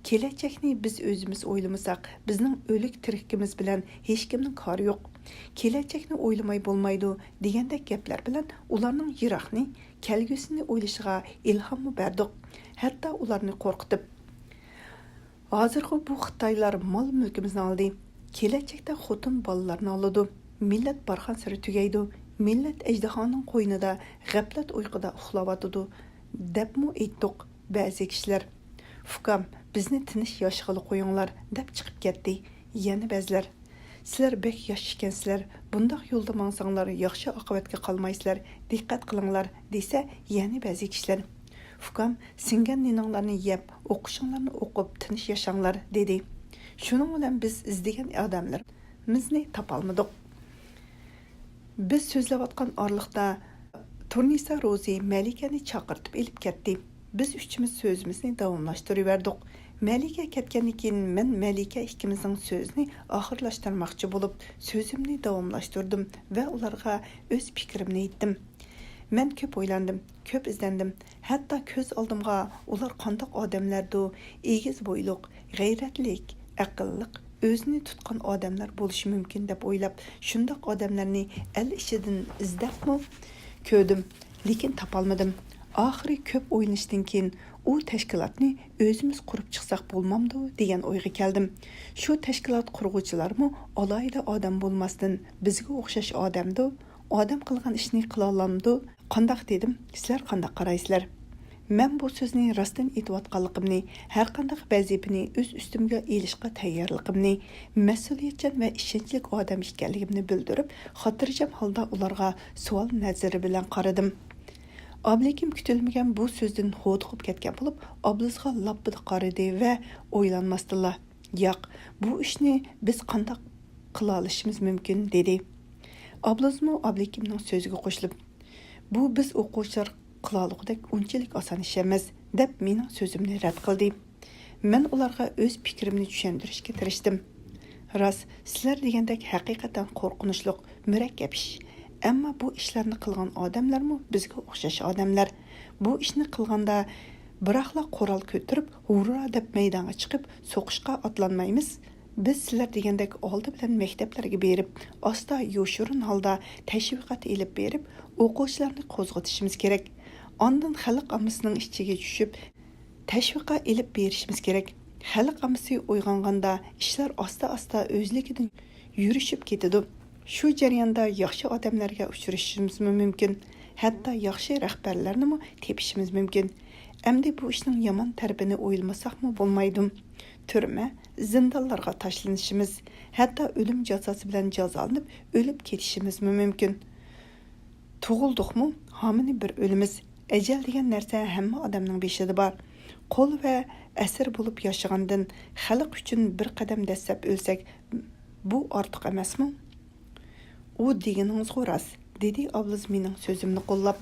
كېلەچەكنى بىز ئۆزىمىز ئويلىمىساق، بىزنىڭ ئۆلۈك تىرىكىمىز بىلەن ھېچكىمنىڭ كارى يوق. كېلەچەكنى ئويلىماي بولمايدۇ، دېگەندەك گەپلەر بىلەن ئۇلارنىڭ يىراقنى، كەلگۈسىنى ئويلىشىغا ئىلھاممۇ بەردۇق. ھەتتا ئۇلارنى قورقۇتۇپ، ھازىرغۇ بۇ خىتايلار مال-مۈلكىمىزنى ئالدى، كېلەچەكتە خوتۇن بالىلارنى ئالىدۇ، مىللەت بارغانسېرى تۈگەيدۇ، مىللەت ئەجدىھانىڭ قوينىدا غەپلەت ئۇيقۇدا ئۇخلاۋاتىدۇ، دەپمۇ ئېيتتۇق. بەزى كىشىلەر، ئۇكام، بىزنى تىنچ ياشىغىلى قويۇڭلار، دەپ چىقىپ كەتتى. يەنە بەزىلەر، سىلەر بەك ياش ئىكەنسىلەر، بۇنداق يولدا ماڭساڭلار ياخشى ئاقىۋەتكە قالمايسىلەر، دىققەت قىلىڭلار، دېسە، يەنە بەزى كىشىلەر، ئۇكام، سىڭگەن نېنىڭلارنى يەپ، ئوقۇشۇڭلارنى ئوقۇپ، تىنچ ياشاڭلار، دېدى. شۇنىڭ بىلەن بىز ئىزدىگەن ئادەملىرىمىزنى تاپالمىدۇق. بىز سۆزلەۋاتقان ئارىلىقتا تۇرنىسا روزى مەلىكەنى چاقىرتىپ ئېلىپ كەتتى. بىز ئۈچىمىز سۆزىمىزنى داۋاملاشتۇرۇۋەردۇق. مەلىكە كەتكەندىن كېيىن، مەن مەلىكە ئىككىمىزنىڭ سۆزىنى ئاخىرلاشتۇرماقچى بولۇپ، سۆزۈمنى داۋاملاشتۇردۇم ۋە ئۇلارغا ئۆز پىكرىمنى ئېيتتىم. مەن كۆپ ئويلاندىم، كۆپ ئىزدەندىم. ھەتتا كۆز ئالدىمغا ئۇلار قانداق ئادەملەردۇ، ئېگىز بويلۇق، غەيرەتلىك، ئەقىللىق، ئۆزىنى تۇتقان ئادەملەر بولۇشى مۇمكىن دەپ ئويلاپ، شۇنداق ئادەملەرنى ئەل ئىچىدىن ئىزدەپمۇ كۆردۈم، لېكىن تاپالمىدىم. ئاخىرى كۆپ ئويلىنىشتىن كېيىن، ئۇ تەشكىلاتنى ئۆزىمىز قۇرۇپ چىقساق بولمامدۇ، دېگەن ئويغا كەلدىم. شۇ تەشكىلات قۇرغۇچىلارمۇ ئالاھىدە ئادەم بولماستىن، بىزگە ئوخشاش ئادەمدۇ، ئادەم قىلغان ئىشنى قىلالامدۇ؟ قانداق دېدىم، سىلەر قانداق قارايسىلەر؟ مەن بۇ سۆزنى راستتىن ئېيتىۋاتقانلىقىمنى، ھەرقانداق ۋەزىپىنى ئۆز ئۈستۈمگە ئېلىشقا تەييارلىقىمنى، مەسئۇلىيەتچان ۋە ئىشەنچلىك ئادەم ئىكەنلىكىمنى بىلدۈرۈپ، خاتىرجەم ھالدا ئۇلارغا سوئال نەزىرى بىلەن قارىدىم. ئابلىكىم كۈتۈلمىگەن بۇ سۆزدىن ھودۇقۇپ كەتكەن بولۇپ، ئابلىزغا لاپپىدە قارىدى ۋە ئويلانماستىنلا، ياق، بۇ ئىشنى بىز قانداق قىلالىشىمىز مۇمكىن؟ دېدى. ئابلىزمۇ ئابلىكىمنىڭ سۆزىگە قوشۇلۇپ، بۇ بىز ئوقۇغۇچىلار قىلالىغۇدەك ئۇنچىلىك ئاسان ئىش ئەمەس، دەپ مېنىڭ سۆزۈمنى رەت قىلدى. مەن ئۇلارغا ئۆز پىكرىمنى چۈشەندۈرۈشكە تىرىشتىم. راست، سىلەر دېگەندەك ھەقىقەتەن قورقۇنچلۇق، مۇرەككەپ ئىش. ئەمما بۇ ئىشلارنى قىلغان ئادەملەرمۇ بىزگە ئوخشاش ئادەملەر. بۇ ئىشنى قىلغاندا بىراقلا قورال كۆتۈرۈپ، ھۇررا دەپ مەيدانغا چىقىپ سوقۇشقا ئاتلانمايمىز. بىز سىلەر دېگەندەك ئالدى بىلەن مەكتەپلەرگە بېرىپ، ئاستا يوشۇرۇن ھالدا تەشۋىقات ئېلىپ بېرىپ، ئوقۇغۇچىلارنى قوزغىتىشىمىز كېرەك. ئاندىن خەلق ئاممىسىنىڭ ئىچىگە چۈشۈپ، تەشۋىقات ئېلىپ بېرىشىمىز كېرەك. خەلق ئاممىسى ئويغانغاندا، ئىشلار ئاستا-ئاستا ئۆزلۈكىدىن يۈرۈشۈپ كېتىدۇ. شۇ جەرياندا ياخشى ئادەملەرگە ئۇچرىشىشىمىزمۇ مۇمكىن، ھەتتا ياخشى رەھبەرلەرنىمۇ تېپىشىمىز مۇمكىن. ئەمدى بۇ ئىشنىڭ يامان تەرىپىنى ئويلىمىساقمۇ بولمايدۇ. تۈرمە، زىندانلارغا تاشلىنىشىمىز، ھەتتا ئۆلۈم جازاسى بىلەن جازالىنىپ ئۆلۈپ كېتىشىمىزمۇ مۇمكىن. تۇغۇلدۇقمۇ، ھامىنى بىر ئۆلىمىز. ئەجەل دېگەن نەرسە ھەممە ئادەمنىڭ بېشىدا بار. قۇل ۋە ئەسىر بولۇپ ياشىغاندىن، خەلق ئۈچۈن بىر قەدەم دەسسەپ ئۆلسەك، بۇ ئارتۇق ئەمەسمۇ؟ ئۇ دېگىنىڭىزغۇ راست، دېدى ئابلىز مېنىڭ سۆزۈمنى قوللاپ.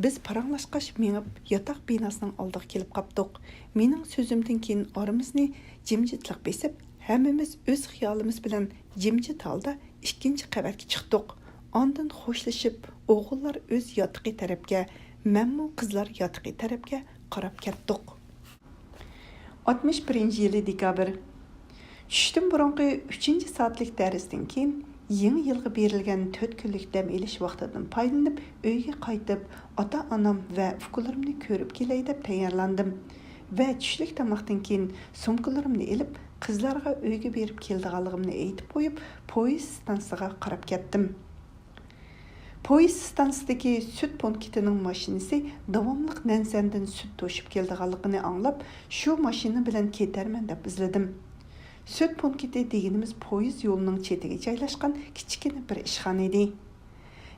بىز پاراڭلاشقاچ مېڭىپ، ياتاق بىناسىنىڭ ئالدىغا كېلىپ قاپتۇق. مېنىڭ سۆزۈمدىن كېيىن ئارىمىزنى جىمجىتلىق بېسىپ، ھەممىمىز ئۆز خىيالىمىز بىلەن جىمجىت ھالدا ئىككىنچى قەۋەتكە چىقتۇق. ئاندىن خوشلىشىپ، ئوغۇللار ئۆز ياتىقى تەرەپكە، مەنمۇ قىزلار ياتىقى تەرەپكە قاراپ كەتتۇق. ئاتمىش بىرىنچى يىلى دېكابىر. چۈشتىن بۇرۇنقى ئۈچىنچى سائەتلىك دەرستىن كېيىن، يېڭى يىلغا بېرىلگەن تۆت كۈنلۈك دەم ئېلىش ۋاقتىدىن پايدىلىنىپ، ئۆيگە قايتىپ، ئاتا-ئانام ۋە ئۇكىلىرىمنى كۆرۈپ كېلەي دەپ تەييارلاندىم ۋە چۈشلۈك تاماقتىن كېيىن سومكىلىرىمنى ئېلىپ، قىزلارغا ئۆيگە بېرىپ كېلىدىغانلىقىمنى ئېيتىپ قويۇپ، پويىز ئىستانسىسىغا قاراپ كەتتىم. پويىز ئىستانسىسىدىكى سۈت پونكىتىنىڭ ماشىنىسى داۋاملىق نەنسەندىن سۈت توشۇپ كېلىدىغانلىقىنى ئاڭلاپ، شۇ ماشىنا بىلەن كېتەرمەن دەپ ئىزلىدىم. سۈت پونكىتى دېگىنىمىز پويىز يولىنىڭ چېتىگە جايلاشقان كىچىككىنە بىر ئىشخانا ئىدى.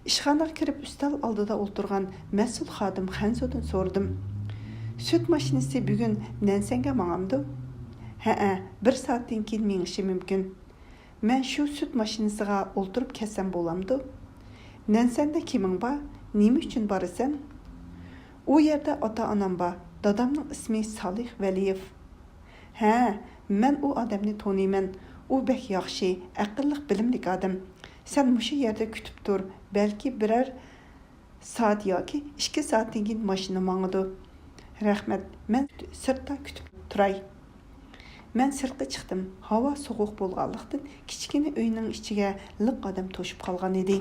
ئىشخانىغا كىرىپ، ئۈستەل ئالدىدا ئولتۇرغان مەسئۇل خادىم خەنزۇدىن سورىدىم: «سۈت ماشىنىسى بۈگۈن نەنسەنگە ماڭامدۇ؟» «ھەئە، بىر سائەتتىن كېيىن مېڭىشى مۇمكىن.» «مەن شۇ سۈت ماشىنىسىغا ئولتۇرۇپ كەتسەم بولامدۇ؟» «نەنسەندە كىمىڭ بار؟ نېمە ئۈچۈن بارىسەن؟» «ئۇ يەردە ئاتا-ئانام بار. دادامنىڭ ئىسمى سالىھ ۋەلىيېۋ.» «ھە، مەن ئۇ ئادەمنى تونۇيمەن. ئۇ بەك ياخشى، ئەقىللىق، بىلىملىك ئادەم. سەن مۇشۇ يەردە كۈتۈپ تۇر، بەلكى بىرەر سائەت ياكى ئىككى سائەتتىن كېيىن ماشىنا ماڭىدۇ.» «رەھمەت، مەن سىرتتا كۈتۈپ تۇراي.» مەن سىرتقا چىقتىم. ھاۋا سوغۇق بولغانلىقتىن، كىچىككىنە ئۆينىڭ ئىچىگە لىق ئادەم توشۇپ قالغان ئىدى.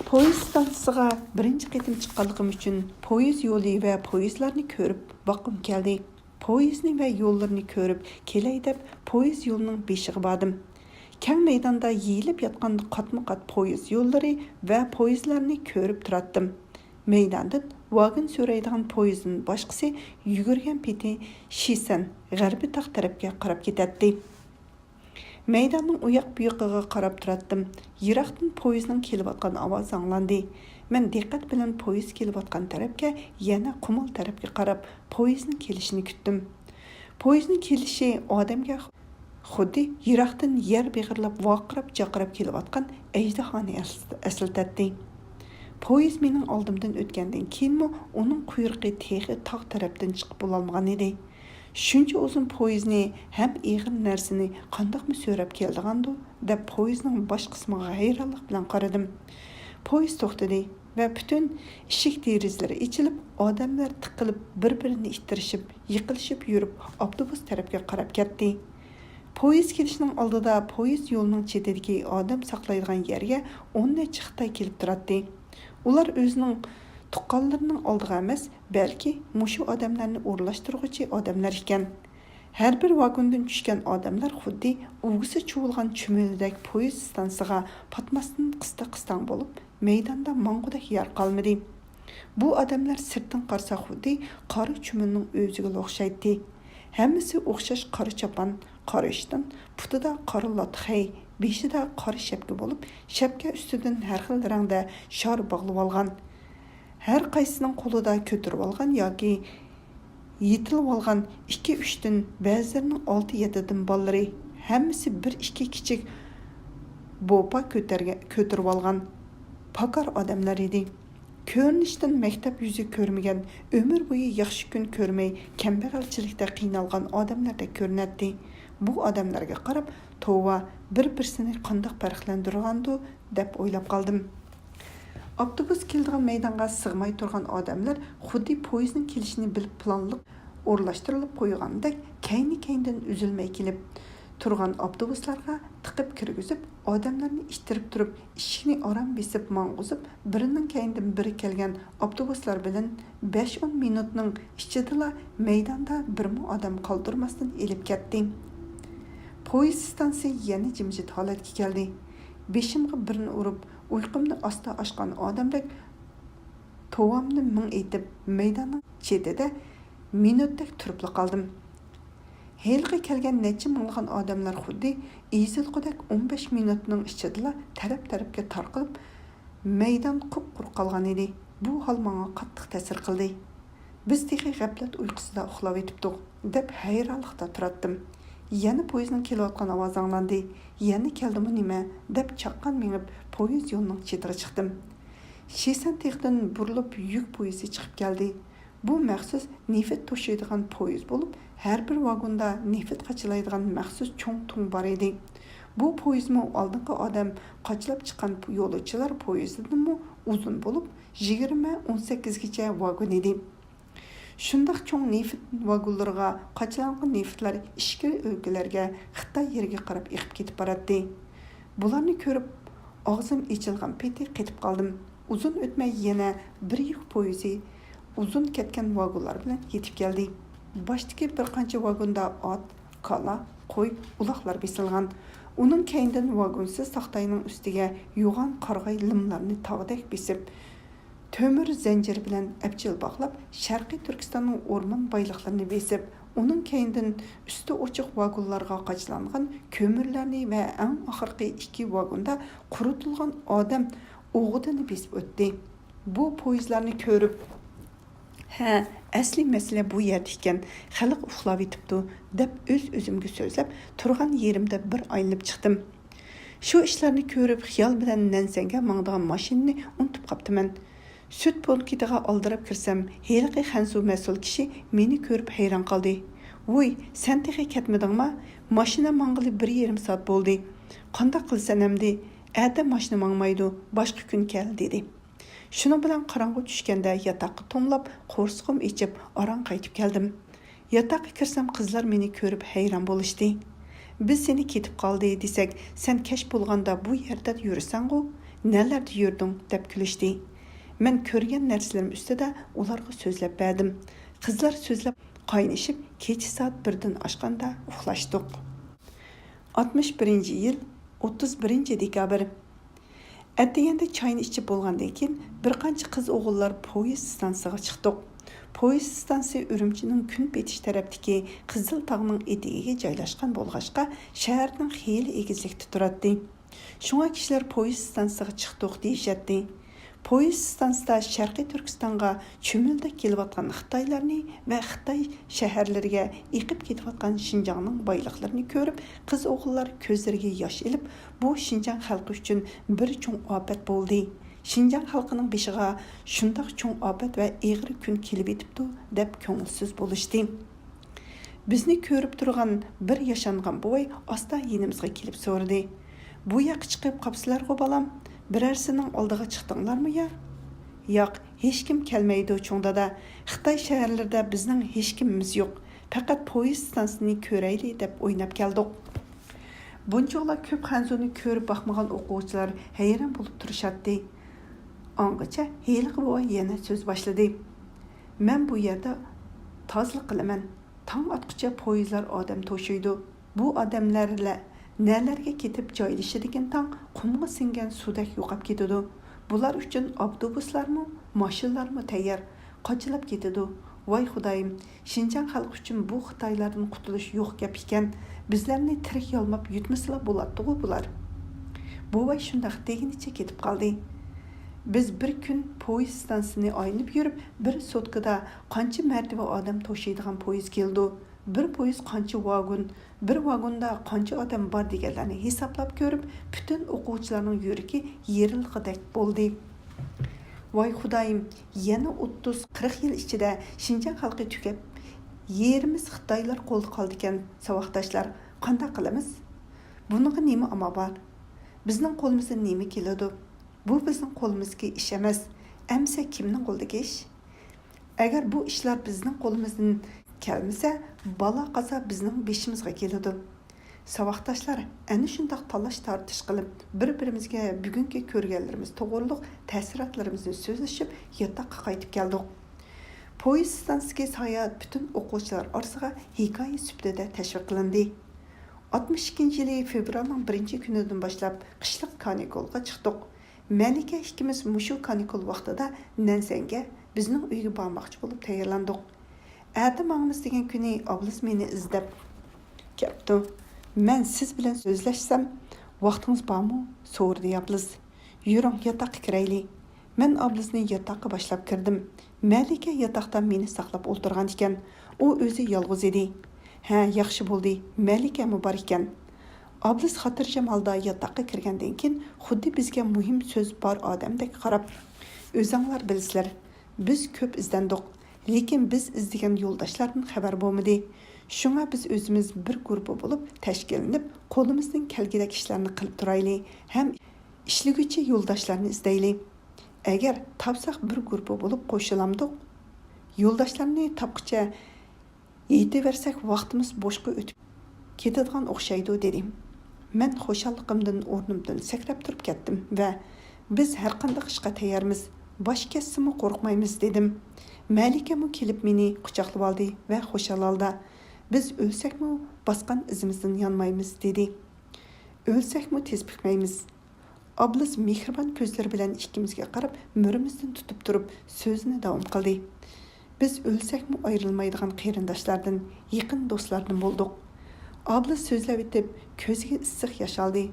پويىز ئىستانسىسىغا بىرىنچى قېتىم چىققانلىقىم ئۈچۈن، پويىز يولى ۋە پويىزلارنى كۆرۈپ باققۇم كەلدى. پويىزنى ۋە يوللىرىنى كۆرۈپ كېلەي دەپ، پويىز يولىنىڭ بېشىغا باردىم. كەڭ مەيداندا يېيىلىپ ياتقان قاتمۇ-قات پويىز يوللىرى ۋە پويىزلارنى كۆرۈپ تۇراتتىم. مەيداندىن ۋاگون سۆرەيدىغان پويىزدىن باشقىسى يۈگۈرگەن پېتى شىسەن، غەربىي تاغ تەرەپكە قاراپ كېتەتتى. مەيداننىڭ ئۇياق-بۇيىقىغا قاراپ تۇراتتىم. يىراقتىن پويىزنىڭ كېلىۋاتقان ئاۋازى ئاڭلاندى. مەن دىققەت بىلەن پويىز كېلىۋاتقان تەرەپكە، يەنە قۇمۇل تەرەپكە قاراپ، پويىزنىڭ كېلىشىنى كۈتتۈم. پويىزنىڭ كېلىشى ئادەمگە خۇددى يىراقتىن يەر بېغىرلاپ، ۋارقىراپ-جارقىراپ كېلىۋاتقان ئەجدىھانى ئەس-، ئەسلىتەتتى. پويىز مېنىڭ ئالدىمدىن ئۆتكەندىن كېيىنمۇ ئۇنىڭ قۇيرۇقى تېخى تاغ تەرەپتىن چىقىپ بولالمىغان ئىدى. شۇنچە ئۇزۇن پويىزنى ھەم ئېغىر نەرسىنى قانداقمۇ سۆرەپ كېلىدىغاندۇ، دەپ پويىزنىڭ باش قىسمىغا ھەيرانلىق بىلەن قارىدىم. پويىز توختىدى ۋە پۈتۈن ئىشىك دېرىزىلىرى ئېچىلىپ، ئادەملەر تىقىلىپ، بىر-بىرىنى ئىتتىرىشىپ، يېقىلىشىپ يۈرۈپ، ئاپتوبۇس تەرەپكە قاراپ كەتتى. پويىز كېلىشنىڭ ئالدىدا پويىز يولىنىڭ چېتىدىكى ئادەم ساقلايدىغان يەرگە ئون نەچچە خىتاي كېلىپ تۇراتتى. ئۇلار ئۆزىنىڭ تۇغقانلىرىنىڭ ئالدىغا ئەمەس، بەلكى مۇشۇ ئادەملەرنى ئورۇنلاشتۇرغۇچى ئادەملەر ئىكەن. ھەر بىر ۋاگوندىن چۈشكەن ئادەملەر خۇددى ئۇۋىسى چۇۋۇلغان چۈمۈلىدەك پويىز ئىستانسىسىغا پاتماستىن قىستاق-قىستاڭ بولۇپ، مەيداندا ماڭغۇدەك يەر قالمىدى. بۇ ئادەملەر سىرتتىن قارىسا خۇددى قارا چۈمۈلىنىڭ ئۆزىگىلا ئوخشايتتى. ھەممىسى ئوخشاش قارا چاپان، قارا ئىشتان، پۇتىدا قارا لاتخەي، بېشىدا قارا شەپكە بولۇپ، شەپكە ئۈستىدىن ھەر خىل رەڭدە شار باغلىۋالغان. ھەر قايسىسىنىڭ قولىدا كۆتۈرۈۋالغان ياكى يېتىلىۋالغان ئىككى-ئۈچتىن، بەزىلىرىنىڭ ئالتە-يەتتىدىن بالىلىرى، ھەممىسى بىر-ئىككى كىچىك بوپا كۆتەرگە-، كۆتۈرۈۋالغان پاكار ئادەملەر ئىدى. كۆرۈنۈشتىن مەكتەپ يۈزى كۆرمىگەن، ئۆمۈر بويى ياخشى كۈن كۆرمەي، كەمبەغەلچىلىكتە قىينالغان ئادەملەردەك كۆرۈنەتتى. بۇ ئادەملەرگە قاراپ، توۋا، بىر-بىرسىنى قانداق پەرقلەندۈرىدىغاندۇ، دەپ ئويلاپ قالدىم. ئاپتوبۇس كېلىدىغان مەيدانغا سىغماي تۇرغان ئادەملەر خۇددى پويىزنىڭ كېلىشىنى بىلىپ پىلانلىق ئورۇنلاشتۇرۇلۇپ قويغاندەك كەينى-كەينىدىن ئۈزۈلمەي كېلىپ، تۇرغان ئاپتوبۇسلارغا تىقىپ كىرگۈزۈپ، ئادەملەرنى ئىتتىرىپ تۇرۇپ، ئىشىكنى ئاران بېسىپ ماڭغۇزۇپ، بىرىنىڭ كەينىدىن بىرى كەلگەن ئاپتوبۇسلار بىلەن بەش-ئون مىنۇتنىڭ ئىچىدىلا مەيداندا بىرمۇ ئادەم قالدۇرماستىن ئېلىپ كەتتى. پويىز ئىستانسىسى يەنە جىمجىت ھالەتكە كەلدى. بېشىمغا بىرنى ئۇرۇپ، ئۇيقۇمنى ئاستا ئاچقان ئادەمدەك توۋامنى مىڭ ئېتىپ، مەيداننىڭ چېتىدە مىنۇتتەك تۇرۇپلا قالدىم. ھېلىقى كەلگەن نەچچە مىڭلىغان ئادەملەر خۇددى ئېزىلغۇدەك ئون بەش مىنۇتنىڭ ئىچىدىلا تەرەپ-تەرەپكە تارقىلىپ، مەيدان قۇپقۇرۇق قالغان ئىدى. بۇ ھال ماڭا قاتتىق تەسىر قىلدى. بىز تېخى غەپلەت ئۇيقۇسىدا ئۇخلاۋېتىپتۇق، دەپ ھەيرانلىقتا تۇراتتىم. يەنە پويىزنىڭ كېلىۋاتقان ئاۋازى ئاڭلاندى. يەنە كەلدىمۇ نېمە؟ دەپ چاققان مېڭىپ، پويىز يولىنىڭ چېتىغا چىقتىم. شىسەن تېغىدىن بۇرۇلۇپ يۈك پويىزى چىقىپ كەلدى. بۇ مەخسۇس نېفىت توشۇيدىغان پويىز بولۇپ، ھەر بىر ۋاگوندا نېفىت قاچىلايدىغان مەخسۇس چوڭ تۇڭ بار ئىدى. بۇ پويىزمۇ ئالدىنقى ئادەم قاچىلاپ چىققان يولۇچىلار پويىزىدىنمۇ ئۇزۇن بولۇپ، يىگىرمە ئون سەككىزگىچە ۋاگون ئىدى. شۇنداق چوڭ نېفىت ۋاگونلىرىغا قاچىلانغان نېفىتلار ئىچكىرى ئۆلكىلەرگە، خىتاي يېرىگە قاراپ ئېقىپ كېتىپ باراتتى. بۇلارنى كۆرۈپ، ئاغزىم ئېچىلغان پېتى قېتىپ قالدىم. ئۇزۇن ئۆتمەي يەنە بىر يۈك پويىزى ئۇزۇن كەتكەن ۋاگونلار بىلەن يېتىپ كەلدى. باشتىكى بىر قانچە ۋاگوندا ئات، كالا، قوي، ئۇلاغلار بېسىلغان. ئۇنىڭ كەينىدىن ۋاگونسىز تاختاينىڭ ئۈستىگە يوغان قارىغاي لىملارنى تاغدەك بېسىپ، تۆمۈر زەنجىر بىلەن ئەپچىل باغلاپ، شەرقىي تۈركىستاننىڭ ئورمان بايلىقلىرىنى بېسىپ، ئۇنىڭ كەينىدىن ئۈستى ئوچۇق ۋاگونلارغا قاچىلانغان كۆمۈرلەرنى ۋە ئەڭ ئاخىرقى ئىككى ۋاگوندا قۇرۇتۇلغان ئادەم ئوغىدىنى بېسىپ ئۆتتى. بۇ پويىزلارنى كۆرۈپ، ھە، ئەسلى مەسىلە بۇ يەردە ئىكەن، خەلق ئۇخلاۋېتىپتۇ، دەپ ئۆز-ئۆزۈمگە سۆزلەپ، تۇرغان يېرىمدە بىر ئايلىنىپ چىقتىم. شۇ ئىشلارنى كۆرۈپ، خىيال بىلەن نەنسەنگە ماڭىدىغان ماشىنىنى ئۇنتۇپ قاپتىمەن. سۈت پونكىتىغا ئالدىراپ كىرسەم، ھېلىقى خەنزۇ مەسئۇل كىشى مېنى كۆرۈپ ھەيران قالدى. ۋوي، سەن تېخى كەتمىدىڭما؟ ماشىنا ماڭغىلى بىر يېرىم سائەت بولدى. قانداق قىلىسەن ئەمدى؟ ئەتە ماشىنا ماڭمايدۇ، باشقا كۈن كەل، دېدى. شۇنىڭ بىلەن قاراڭغۇ چۈشكەندە ياتاققا توملاپ، قورسىقىم ئېچىپ، ئاران قايتىپ كەلدىم. ياتاققا كىرسەم، قىزلار مېنى كۆرۈپ ھەيران بولۇشتى. بىز سېنى كېتىپ قالدى دېسەك، سەن كەچ بولغاندا بۇ يەردە يۈرىسەنغۇ، نەلەردە يۈردۈڭ؟ دەپ كۈلۈشتى. مەن كۆرگەن نەرسىلىرىم ئۈستىدە ئۇلارغا سۆزلەپ بەردىم. قىزلار سۆزلەپ قاينىشىپ، كېچە سائەت بىردىن ئاشقاندا ئۇخلاشتۇق. ئاتمىش بىرىنچى يىل، ئوتتۇز بىرىنچى دېكابىر. ئەتىگەندە چاينى ئىچىپ بولغاندىن كېيىن، بىر قانچە قىز-ئوغۇللار پويىز ئىستانسىسىغا چىقتۇق. پويىز ئىستانسىسى ئۈرۈمچىنىڭ كۈنبېتىش تەرەپتىكى قىزىل تاغنىڭ ئېتىكىگە جايلاشقان بولغاچقا، شەھەردىن خېلى ئېگىزلىكتە تۇراتتى. شۇڭا كىشىلەر پويىز ئىستانسىسىغا چىقتۇق دېيىشەتتى. پويىز ئىستانسىسىدا شەرقىي تۈركىستانغا چۈمۈلدەك كېلىۋاتقان خىتايلارنى ۋە خىتاي شەھەرلىرىگە ئېقىپ كېتىۋاتقان شىنجاڭنىڭ بايلىقلىرىنى كۆرۈپ، قىز-ئوغۇللار كۆزلىرىگە ياش ئېلىپ، بۇ شىنجاڭ خەلقى ئۈچۈن بىر چوڭ ئاپەت بولدى. شىنجاڭ خەلقىنىڭ بېشىغا شۇنداق چوڭ ئاپەت ۋە ئېغىر كۈن كېلىۋېتىپتۇ، دەپ كۆڭۈلسىز بولۇشتى. بىزنى كۆرۈپ تۇرغان بىر ياشانغان بوۋاي ئاستا يېنىمىزغا كېلىپ سورىدى: «بۇ ياققا چىقىپ قاپسىلەرغۇ، بالام؟ بىرەرسىنىڭ ئالدىغا چىقتىڭلارمۇ يا؟» «ياق، ھېچكىم كەلمەيدۇ، چوڭ دادا. خىتاي شەھەرلىرىدە بىزنىڭ ھېچكىمىمىز يوق. پەقەت پويىز ئىستانسىسىنى كۆرەيلى دەپ ئويناپ كەلدۇق.» بۇنچىۋالا كۆپ خەنزۇنى كۆرۈپ باقمىغان ئوقۇغۇچىلار ھەيران بولۇپ تۇرۇشاتتى. ئاڭغىچە ھېلىقى بوۋاي يەنە سۆز باشلىدى: «مەن بۇ يەردە تازىلىق قىلىمەن. تاڭ ئاتقۇچە پويىزلار ئادەم توشۇيدۇ. بۇ ئادەملەر نەلەرگە كېتىپ جايلىشىدىكىن، تاڭ قۇمغا سىڭگەن سۇدەك يوقاپ كېتىدۇ. بۇلار ئۈچۈن ئاپتوبۇسلارمۇ، ماشىنىلارمۇ تەييار. قاچىلاپ كېتىدۇ. ۋاي خۇدايىم، شىنجاڭ خەلقى ئۈچۈن بۇ خىتايلاردىن قۇتۇلۇش يوق گەپ ئىكەن. بىزلەرنى تىرىك يالماپ يۇتمىسىلا بولاتتىغۇ بۇلار.» بوۋاي شۇنداق دېگىنىچە كېتىپ قالدى. بىز بىر كۈن پويىز ئىستانسىسىنى ئايلىنىپ يۈرۈپ، بىر سوتكىدا قانچە مەرتىۋە ئادەم توشۇيدىغان پويىز كېلىدۇ، بىر پويىز قانچە ۋاگون، بىر ۋاگوندا قانچە ئادەم بار دېگەنلەرنى ھېسابلاپ كۆرۈپ، پۈتۈن ئوقۇغۇچىلارنىڭ يۈرىكى يېرىلغۇدەك بولدى. ۋاي خۇدايىم، يەنە ئوتتۇز، قىرىق يىل ئىچىدە شىنجاڭ خەلقى تۈگەپ، يېرىمىز خىتايلار قولىدا قالىدىكەن، ساۋاقداشلار، قانداق قىلىمىز؟ بۇنىڭغا نېمە ئامال بار؟ بىزنىڭ قولىمىزدىن نېمە كېلىدۇ؟ بۇ بىزنىڭ قولىمىزدىكى ئىش ئەمەس. ئەمىسە كىمنىڭ قولىدىكى ئىش؟ ئەگەر بۇ ئىشلار بىزنىڭ قولىمىزدىن كەلمىسە، بالا قازا بىزنىڭ بېشىمىزغا كېلىدۇ. ساۋاقداشلار ئەنە شۇنداق تالاش-تارتىش قىلىپ، بىر-بىرىمىزگە بۈگۈنكى كۆرگەنلىرىمىز توغرۇلۇق تەسىراتلىرىمىزنى سۆزلىشىپ، ياتاققا قايتىپ كەلدۇق. پويىز ئىستانسىسىدىكى ساياھەت پۈتۈن ئوقۇغۇچىلار ئارىسىغا ھېكايە سۈپىتىدە تەشۋىق قىلىندى. ئاتمىش ئىككىنچى يىلى فېۋرالنىڭ بىرىنچى كۈنىدىن باشلاپ قىشلىق كانىكۇلغا چىقتۇق. مەلىكە ئىككىمىز مۇشۇ كانىكۇل ۋاقتىدا نەنسەنگە، بىزنىڭ ئۆيگە بارماقچى بولۇپ تەييارلاندۇق. ئەتە ماڭىمىز دېگەن كۈنى ئابلىز مېنى ئىزدەپ كەپتۇ. مەن سىز بىلەن سۆزلەشسەم، ۋاقتىڭىز بارمۇ؟ سورىدى ئابلىز. يۈرۈڭ، ياتاققا كىرەيلى. مەن ئابلىزنى ياتاققا باشلاپ كىردىم. مەلىكە ياتاقتا مېنى ساقلاپ ئولتۇرغان ئىكەن. ئۇ ئۆزى يالغۇز ئىدى. ھە، ياخشى بولدى، مەلىكەمۇ بار ئىكەن. ئابلىز خاتىرجەم ھالدا ياتاققا كىرگەندىن كېيىن، خۇددى بىزگە مۇھىم سۆز بار ئادەمدەك قاراپ، ئۆزۈڭلار بىلىسىلەر، بىز كۆپ ئىزدەندۇق، لېكىن بىز ئىزدىگەن يولداشلاردىن خەۋەر بولمىدى. شۇڭا بىز ئۆزىمىز بىر گۇرۇپپا بولۇپ تەشكىللىنىپ، قولىمىزدىن كەلگۈدەك ئىشلارنى قىلىپ تۇرايلى ھەم ئىشلىگۈچى يولداشلارنى ئىزدەيلى. ئەگەر تاپساق، بىر گۇرۇپپا بولۇپ قوشۇلامدۇق. يولداشلارنى تاپقىچە يېتىۋەرسەك، ۋاقتىمىز بوشقا ئۆتۈپ كېتىدىغان ئوخشايدۇ، دېدى. مەن خۇشاللىقىمدىن ئورنۇمدىن سەكرەپ تۇرۇپ كەتتىم ۋە، بىز ھەرقانداق ئىشقا تەييارمىز، باش كەتسىمۇ قورقمايمىز، دېدىم. مەلىكەمۇ كېلىپ مېنى قۇچاقلىۋالدى ۋە خۇشال ھالدا، بىز ئۆلسەكمۇ باسقان ئىزىمىزدىن يانمايمىز، دېدى. ئۆلسەكمۇ تېز پۈكمەيمىز. ئابلىز مېھرىبان كۆزلىرى بىلەن ئىككىمىزگە قاراپ، مۈرىمىزدىن تۇتۇپ تۇرۇپ سۆزىنى داۋام قىلدى. بىز ئۆلسەكمۇ ئايرىلمايدىغان قېرىنداشلاردىن، يېقىن دوستلاردىن بولدۇق. ئابلىز سۆزلەۋېتىپ، كۆزىگە ئىسسىق ياش ئالدى.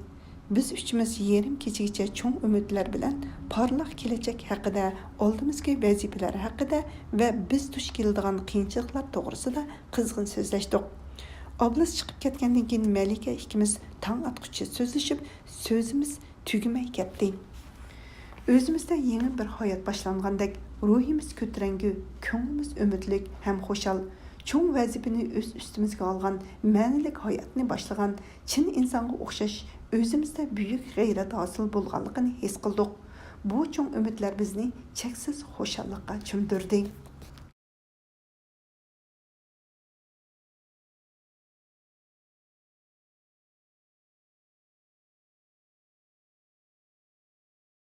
بىز ئۈچىمىز يېرىم كېچىگىچە چوڭ ئۈمىدلەر بىلەن پارلاق كېلەچەك ھەققىدە، ئالدىمىزدىكى ۋەزىپىلەر ھەققىدە ۋە بىز دۇچ كېلىدىغان قىيىنچىلىقلار توغرىسىدا قىزغىن سۆزلەشتۇق. ئابلىز چىقىپ كەتكەندىن كېيىن، مەلىكە ئىككىمىز تاڭ ئاتقۇچە سۆزلىشىپ، سۆزىمىز تۈگىمەي كەتتى. ئۆزىمىزدە يېڭى بىر ھايات باشلانغاندەك، روھىمىز كۆتۈرەڭگۈ، كۆڭلىمىز ئۈمىدلىك ھەم خۇشال. چوڭ ۋەزىپىنى ئۆز ئۈستىمىزگە ئالغان، مەنىلىك ھاياتنى باشلىغان چىن ئىنسانغا ئوخشاش، ئۆزىمىزدە بۈيۈك غەيرەت ھاسىل بولغانلىقىنى ھېس قىلدۇق. بۇ چوڭ ئۈمىدلەر بىزنى چەكسىز خۇشاللىققا چۆمدۈردى.